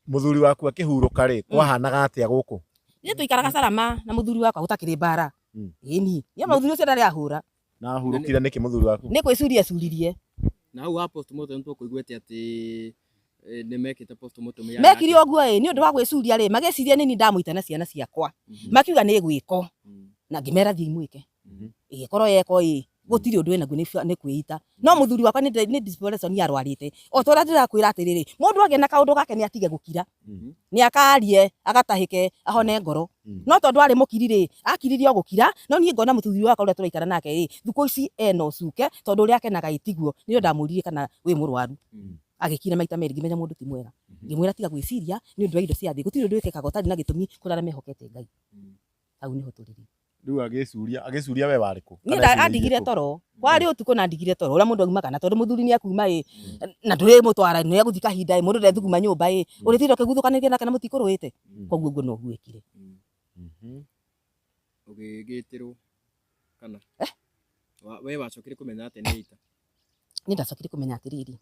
Mũthuri waku akĩhurũka rĩ, kwahanaga atĩa gũkũ? Niĩ tũikaraga Salama na mũthuri wakwa gũtakĩrĩ mbara. Ĩni, niĩ mũthuri ũcio ndarĩ ahũra. Na ahurũkire nĩkĩ mũthuri waku? Nĩ kwĩcuria ecuririe. Na hau ha postmortem tũkũiguĩte atĩ nĩ mekĩte postmortem ya Mekire ũguo ĩ, nĩ ũndũ wa gwĩcuria rĩ, magĩciria nĩ niĩ ndamũita na ciana ciakwa. Makiuga nĩ gwĩko. Na ngĩmera thiĩ mwĩke. Ĩgĩkorwo yeko ĩ, gũtirĩ ũndũ wĩnaguo nĩ kwĩita. No mũthuri wakwa nĩ depression arwarĩte. O ta ũrĩa ndĩrakwĩra atĩrĩrĩ, mũndũ agĩa na kaũndũ gake nĩ atige gũkira. Nĩ akarie, agatahĩke, ahone ngoro. No tondũ arĩ mũkiri rĩ, akiririe o gũkira, no niĩ ngona mũthuri wakwa ũrĩa tũraikara nake rĩ, thikũ ici ena ũcuke, tondũ ũrĩa akenaga ĩ tiguo. Nĩrĩo ndamũririe kana wĩ mũrwaru. Agĩkira maita merĩ ngĩmenya mũndũ ti mwega. Ngĩmwĩra tiga gwĩciria nĩ ũndũ wa indo cia thĩ. Gũtirĩ ũndũ wĩkĩkaga ũtarĩ na gĩtũmi kũrĩ arĩa mehokete Ngai. Hau nĩho tũrĩ rĩu. Rĩu agĩcuria, agĩcuria we warĩ kũ? Niĩ andigire toro. Kwarĩ ũtukũ na andigire toro. Ũrĩa mũndũ aumaga na tondũ mũthuri nĩ akuuma ĩ, na ndũrĩmũtwara nĩ egũthiĩ kahinda ĩ, mũndũ ndethuguma nyũmba ĩ, ũrĩtinda ũkĩguthũkanĩria nake na mũtikũrũĩte. Koguo ũguo noguo ekire. Ũgĩgĩtĩrwo kana? We wacokire kũmenya atĩa nĩ ita? Niĩ ndacokire kũmenya atĩrĩrĩ,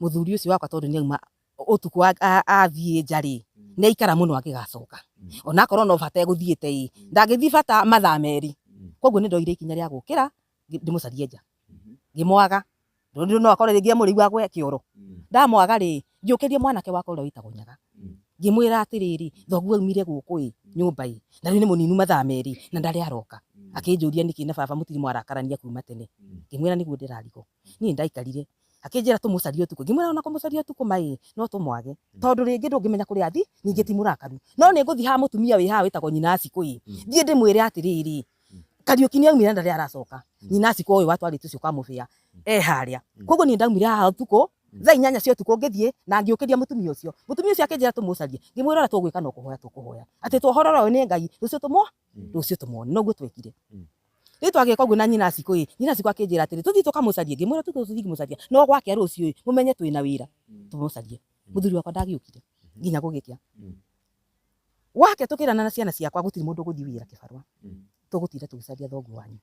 mũthuri ũcio wakwa tondũ nĩ auma ũtukũ athiĩ nja rĩ, nĩ aikara mũno angĩgacoka. Onakorwo no bata egũthiĩte ĩ, ndangĩthiĩ bata mathaa merĩ. Koguo nĩ ndoire ikinya rĩa gũkĩra ndĩmũcarie nja. Ngĩmwaga. Tondũ no akorwo rĩngĩ emũrĩu agwe kĩoro. Ndamwaga rĩ, ngĩũkĩria mwanake wakwa ũrĩa wĩtagwo Nyaga. Ngĩmwĩra atĩrĩrĩ, thoguo aumire gũkũ ĩ, nyũmba ĩ, na rĩu nĩ mũninu mathaa merĩ na ndarĩ aroka. Akĩnjũria nĩkĩ na baba mũtirĩ mwarakarania kuma tene. Ngĩmwĩra nĩguo ndĩrarigwo. Niĩ ndaikarire. Akĩnjĩra tũmũcarie ũtukũ. Ngĩmwĩra ona kũmũcaria ũtukũ ma ĩ, no tũmwage. Tondũ rĩngĩ ndũngĩmenya kũrĩa athi, ningĩ ti mũrakaru. No nĩ ngũthiĩ haha mũtumia wĩ haha wĩtagwo nyina Cikũ ĩ, thiĩ ndĩmwĩre atĩrĩrĩ, Kariũki nĩ aumire na ndarĩ aracoka. Nyina Cikũ ũyũ watwarĩte ũcio kwa Mũbĩa e harĩa. Koguo niĩ ndaumire haha ũtukũ, thaa 8 cia ũtukũ ngĩthiĩ na ngĩũkĩria mũtumia ũcio. Mũtumia ũcio akĩnjĩra tũmũcarie. Ngĩmwĩra ũrĩa tũgwĩka no kũhoya tũkũhoya. Atĩ twohorora ũyũ nĩ Ngai, rũciũ rũciũ tũmuone. Noguo twekire. Rĩu twagĩka ũguo na nyina Cikũ ĩ, nyina Cikũ akĩnjĩra atĩrĩ, tũthiĩ tũkamũcarie. Ngĩmwĩra tũthiĩ tũthiĩ kũmũcaria. No gwakĩa rũciũ ĩ, mũmenye twĩna wĩra, tũmũcarie. Mũthuri wakwa ndagĩũkire nginya gũgĩkĩa. Gwakĩa tũkĩrana na ciana ciakwa gũtirĩ mũndũ ũgũthiĩ wĩra kĩbarũa. Tũgũtinda tũgĩcaria thoguo wanyu.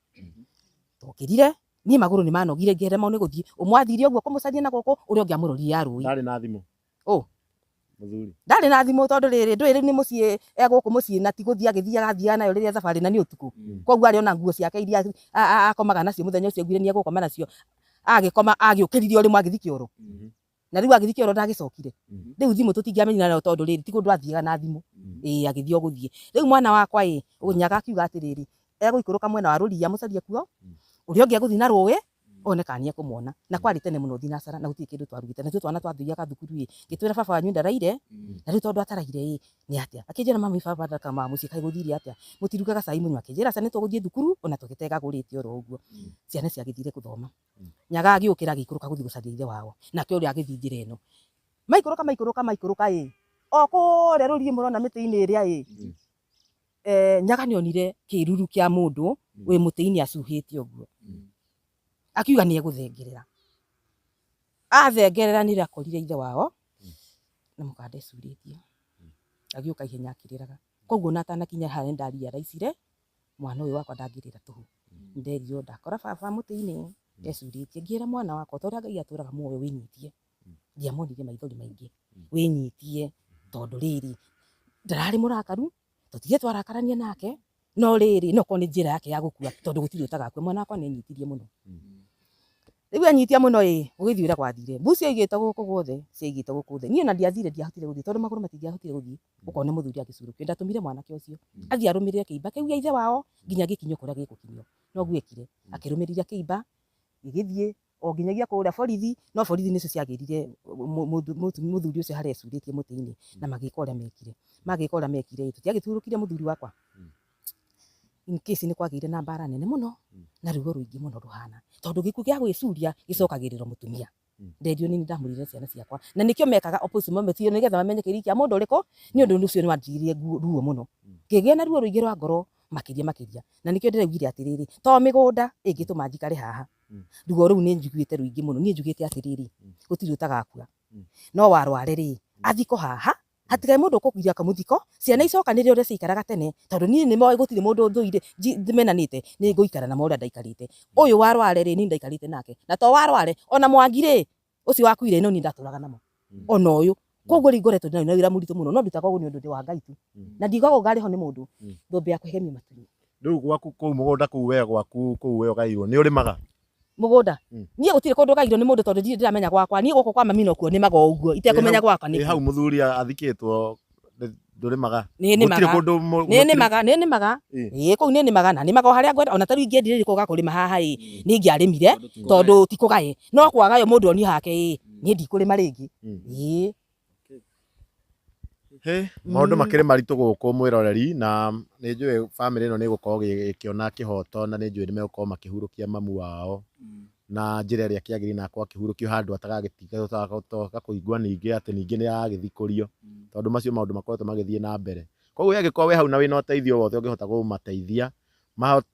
Twokĩrire, niĩ magũrũ nĩ manogire ngĩremwo nĩ gũthiĩ. Ũmwe athire ũguo kũmũcaria na gũkũ, ũrĩa ũngĩ amũrorire ya rũĩ. Ndarĩ na thimũ? Ũ? Mũthuri. Ndarĩ na thimũ tondũ rĩrĩ, ndũĩ rĩu nĩ mũciĩ, e gũkũ mũciĩ na ti gũthiĩ agĩthiaga athiaga nayo rĩrĩa thabarĩ na nĩ ũtukũ. Koguo arĩ ona nguo ciake iria akomaga nacio mũthenya ũcio augire nĩ egũkoma nacio. Agĩkoma agĩũkĩrire o rĩmwe agĩthiĩ kĩoro. Na rĩu agĩthiĩ kĩoro ndagĩcokire. Rĩu thimũ tũtingĩamenyire nayo tondũ rĩrĩ ti kũndũ athiaga na thimũ. Ĩĩ agĩthiĩ o gũthiĩ. Rĩu mwana wakwa ĩ, Nyaga akiuga atĩrĩrĩ, egũikũrũka mwena wa rũriĩ amũcarie kuo, ũrĩa ũngĩ egũthiĩ na rũĩ, one kana nĩ ekũmuona. Na kwarĩ tene mũno thinacara na gũtirĩ kĩndũ twarugĩte. Na ithuĩ twana twathiaga thukuru ĩ, ngĩtwĩra baba wanyu ndaraire, na rĩu tondũ ataraire ĩ, nĩ atĩa? Akĩnjĩra mami baba ndakamaga mũciĩ kaĩ gũthire atĩa? Mũtirugaga cai mũnyue? Akĩnjĩra aca nĩ tũgũthiĩ thukuru ona tũgĩtegagũrĩte oro ũguo. Ciana ciagĩthire gũthoma. Nyaga agĩũkĩra agĩikũrũka gũthiĩ gũcaria ithe wao. Nake ũrĩa agĩthiĩ njĩra ĩno. Maikũrũka maikũrũka maikũrũka ĩ, o kũrĩa rũriĩ mũrona mĩtĩ-inĩ ĩrĩa ĩ, Nyaga nĩ onire kĩruru kĩa mũndũ wĩ mũtĩ-inĩ acuhĩte ũguo. Akiuga nĩ egũthengerera. Athengerera nĩ akorire ithe wao na mũkanda ecurĩtie. Agĩũka ihenya akĩrĩraga. Koguo ona atanakinya harĩa nĩ ndarealize mwana ũyũ wakwa ndangĩrĩra tũhũ. Nderirwo ndakora baba mũtĩ-inĩ ecurĩtie. Ngĩra mwana wakwa ta ũrĩa Ngai atũraga muoyo wĩnyitie. Ndiamuonirie maithori maingĩ. Wĩnyitie tondũ rĩrĩ ndararĩ mũrakaru, tũtirĩ twarakarania nake, no rĩrĩ no korwo nĩ njĩra yake ya gũkua tondũ gũtirĩ ũtagakua. Mwana wakwa nĩ enyitirie mũno. Rĩu anyitia mũno ĩ, gũgĩthiĩ ũrĩa gwathire. Mbu ciaigĩtwo gũkũ guothe, ciaigĩtwo gũkũ thĩ. Niĩ ona ndiathire ndiahotire gũthiĩ tondũ magũrũ matingĩahotire gũthiĩ ũkone mũthuri agĩcurũkio. Ndatũmire mwanake ũcio athiĩ arũmĩrĩre kĩimba kĩu gĩa ithe wao nginya gĩkinyio kũrĩa gĩgũkinyio. Noguo ekire, akĩrũmĩrĩra kĩimba gĩgĩthiĩ o nginyagia kũrĩa borithi, no borithi nĩcio ciagĩrire mũthuri ũcio harĩa ecurĩtie mũtĩ-inĩ na magĩka ũrĩa mekire. Magĩka ũrĩa mekire ĩ, tũtiagĩturũkire mũthuri wakwa. In case nĩ kwagĩire na mbara nene mũno na ruo rũingĩ mũno rũhana tondũ gĩkuũ gĩa gwĩcuria gĩcokagĩrĩrwo mũtumia. Ndendio nini ndamũrire ciana ciakwa na nĩkĩo mekaga opposite mametio nĩgetha mamenye kĩri kĩa mũndũ ũrĩkũ nĩ ũndũ ũcio nĩ wanjirie ruo mũno ngĩgĩa na ruo rũingĩ rwa ngoro makĩria makĩria na nĩkĩo ndĩraugire atĩrĩrĩ to mĩgũnda ĩngĩtũma njikare haha ruo rũu nĩ njiguĩte rũingĩ mũno niĩ njugĩte atĩrĩrĩ gũtirĩ ũtagakua no warware rĩ athikwo haha hatigae mũndũ ũkũgiria kamũthiko ciana icokanĩrĩre ũrĩa ciaikaraga tene tondũ niĩ nĩ moĩ gũtirĩ mũndũ thũire menanĩte nĩ ngũikara namo ũrĩa ndaikarĩte ũyũ warware rĩ niĩ ndaikarĩte nake na to warware ona Mwangi rĩ ũcio wakuire no niĩ ndatũraga namo ona ũyũ koguo rĩu ngoretwo ndĩ na wĩra mũritũ mũno no ndutaga ũguo nĩ ũndũ ndĩ wa Ngai tu na ndiugaga ũguo ngarĩhwo nĩ mũndũ thũmbĩ ya kwĩgemia matu-inĩ. Rĩu gwaku kũu mũgũnda kũu we gwaku kũu we ũgairwo nĩ ũrĩmaga? Mũgũnda niĩ gũtirĩ kũndũ ngairwo nĩ mũndũ tondũ ndirĩ ndĩramenya gwakwa niĩ gũkũ kwa mami nokuo nĩmaga o ũguo itekũmenya gwakwa nĩ hau mũthuri athikĩtwo ndũrĩmaga? Nĩ nĩmaga nĩ nĩmaga nĩ nĩmaga ĩĩ kũu nĩ nĩmaga na nĩmaga o harĩa ngwenda ona ta rĩu ingĩendire gũka kũrĩma haha ĩ nĩ ingĩarĩmire tondũ ti kũgaye no kwagayo mũndũ onio hake ĩ niĩ ndikũrĩma rĩngĩ ĩĩ. Hĩ, maũndũ makĩrĩ maritũ gũkũ mwĩroreri na nĩ njũĩ bamĩrĩ ĩno nĩ ĩgũkorwo ĩkĩona kĩhoto na nĩ njũĩ nĩ megũkorwo makĩhurũkia mamu wao na njĩra ĩrĩa kĩagĩrĩire na akorwo akĩhurũkio handũ atagagĩtiga kũigua ningĩ atĩ ningĩ nĩ aragĩthikũrio tondũ macio maũndũ makoretwo magĩthiĩ na mbere. Koguo we angĩkorwo wĩ hau na wĩna ũteithio wothe ũngĩhota kũmateithia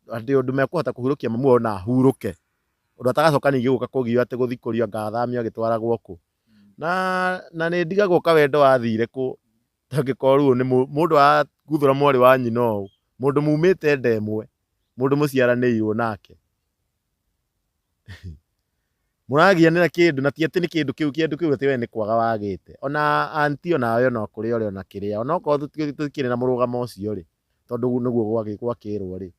atĩ ũndũ mekũhota kũhurũkia mamu wao na ahurũke ũndũ atagacoka ningĩ gũka kũgio atĩ gũthikũrio anga athamio agĩtwaragwo kũ. Na nĩ ndigagwo kawendo wathire kũ tangĩkorwo rĩu nĩ mũndũ araguthũra mwarĩ wa nyina ũũ, mũndũ mumĩte nda ĩmwe, mũndũ mũciaranĩirwo nake. Mũragianĩra kĩndũ na ti atĩ nĩ kĩndũ kĩu kĩndũ kĩu atĩ we nĩ kwaga wagĩte. Ona aunty onawe ona kũrĩa ũrĩ ona kĩrĩa, onokorwo tũtikĩrĩ na mũrũgamo ũcio rĩ, tondũ nĩguo gwakĩrwo rĩ,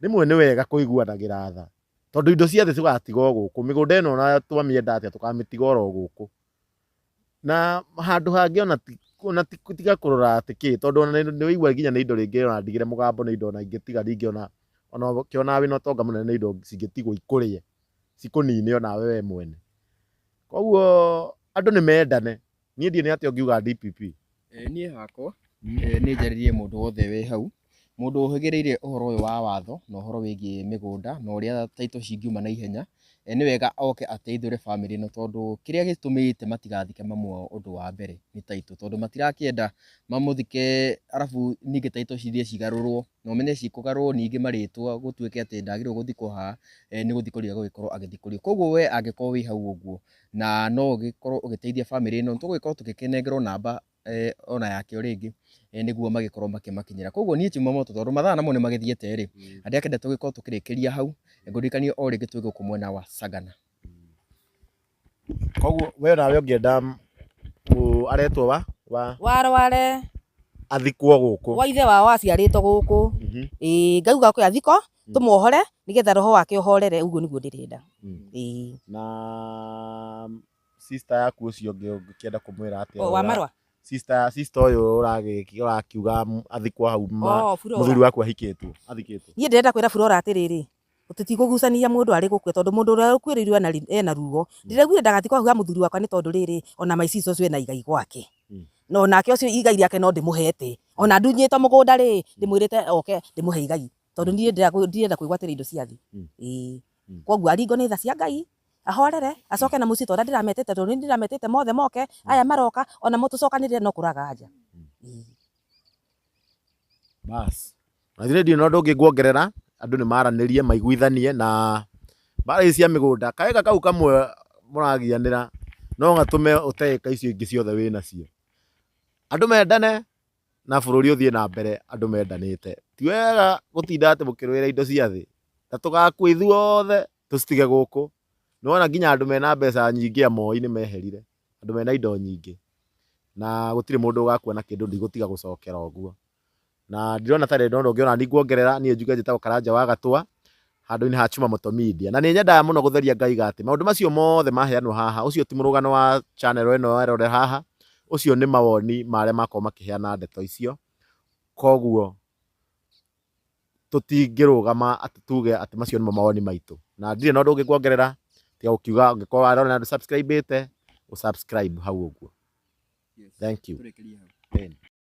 rĩmwe nĩ wega kũiguanagĩra tha. Tondũ indo cia thĩ tũgatiga o gũkũ, mĩgũnda ĩno ona twamĩenda atĩa tũkamĩtiga oro gũkũ. Na handũ hangĩ ona tiga kũrora atĩ kĩ, tondũ ona nĩ waigua nginya nĩ indo rĩngĩ ona ndigĩre mũgambo nĩ indo ona ingĩtiga rĩngĩ ona ũkĩona wĩna ũtonga mũnene nĩ indo cingĩtigwo ikũrĩe, cikũnine onawe we mwene. Koguo andũ nĩ mendane, niĩ ndiũĩ nĩ atĩa ũngiuga DPP. Niĩ hakwa nĩ njarĩrie mũndũ wothe wĩ hau, mũndũ ũhĩgĩrĩire ũhoro ũyũ wa watho na ũhoro wĩgiĩ mĩgũnda na ũrĩa title cingiuma na ihenya, nĩ wega oke ateithũre bamĩrĩ ĩno tondũ kĩrĩa gĩtũmĩte matigathike mamu wao ũndũ wa mbere nĩ title, tondũ matirakĩenda mamũthike arabu ningĩ title cithiĩ cigarũrwo na ũmenye cikũgarũrwo ningĩ marĩtwa gũtuĩke atĩ ndagĩrĩirwo gũthikwo haha, nĩ gũthikũrio egũgĩkorwo agĩthikũrio. Koguo we angĩkorwo wĩ hau ũguo na no ũgĩkorwo ũgĩteithia bamĩrĩ ĩno, nĩ tũgũgĩkorwo tũgĩkĩnengerwo namba ona yake o rĩngĩ nĩguo magĩkorwo makĩmakinyĩra. Koguo niĩ Jumamoto tondũ mathaa namo nĩ magĩthiĩte rĩ, ndĩrakĩenda tũgĩkorwo tũkĩrĩkĩria hau, ngũririkanie o rĩngĩ twĩ gũkũ mwena wa Sagana. Koguo we nawe ũngĩenda aretwo wa wa Warware athikwo gũkũ wa ithe wao aciarĩtwo gũkũ ĩĩ ngauga kwe athiko tũmuohore nĩgetha roho wake ũhorere ũguo nĩguo ndĩrenda ĩĩ. Na sister yaku ũcio ũngĩ ũngĩkĩenda kũmwĩra atĩa? O, wa Marwa? Sister, sister ũyũ ũrakiuga athikwo hau Oh, Flora. mũthuri waku ahikĩtwo, athikĩtwo. Niĩ ndĩrenda kwĩra Flora atĩrĩrĩ, tũtikũgucania mũndũ arĩ gũkua tondũ mũndũ ũrĩa ũkuĩrĩirwo ena ruo. Ndĩraugire ndagathikwo hau ha mũthuri wakwa nĩ tondũ rĩrĩ, ona my sister ũcio ena igai gwake. No nake ũcio igai rĩake no ndĩmũhete. Ona ndunyĩtwo mũgũnda rĩ, ndĩmwĩrĩte oke ndĩmũhe igai. Tondũ niĩ ndirenda kwĩgwatĩra indo cia thĩ. Ĩĩ. Koguo aringwo nĩ tha cia Ngai, ahorere, acoke na mũciĩ ta ũrĩa ndĩrametĩte tondũ nĩ ndĩrametĩte mothe moke, aya maroka, ona mo tũcokanĩrĩre no kũraga anja. Ĩĩ. Bas. Na ithuĩ ndirĩ na ũndũ ũngĩ nguongerera, andũ nĩ maranĩrie maiguithanie na mbara ici cia mĩgũnda, kaĩga kau kamwe mũragianĩra no gatũme ũte ĩka icio ingĩ ciothe wĩnacio. Andũ mendane na bũrũri ũthiĩ na mbere andũ mendanĩte. Ti wega gũtinda atĩ mũkĩrũĩra indo cia thĩ, na tũgakua ithuothe tũcitige gũkũ. Nĩwona nginya andũ mena mbeca nyingĩ a Moi nĩ meherire, andũ mena indo nyingĩ, na gũtirĩ mũndũ ũgakua na kĩndũ ndigũtiga gũcokera ũguo. Na ndirona ta rĩ ũndũ ũngĩ ona niĩ nguongerera, niĩ njuge njĩtagwo Karanja wa Gatwa, Handũ-inĩ ha Chuma Moto Media. Na nĩ nyendaga mũno gũtheria ngaiga atĩ maũndũ macio mothe maheanwo haha, ũcio ti mũrũgano wa channel ĩno werore haha, ũcio nĩ mawoni ma arĩa makorwo makĩheana ndeto icio. Koguo tũtingĩrũgama atĩ tuge atĩ macio nĩmo mawoni maitũ. Na ndirĩ na ũndũ ũngĩ nguongerera tiga gũkiuga ũngĩkorwo warora na ndũ subscribe ĩte, ũ subscribe hau ũguo. Thank you. Tũrĩkĩrie hau. Ĩni.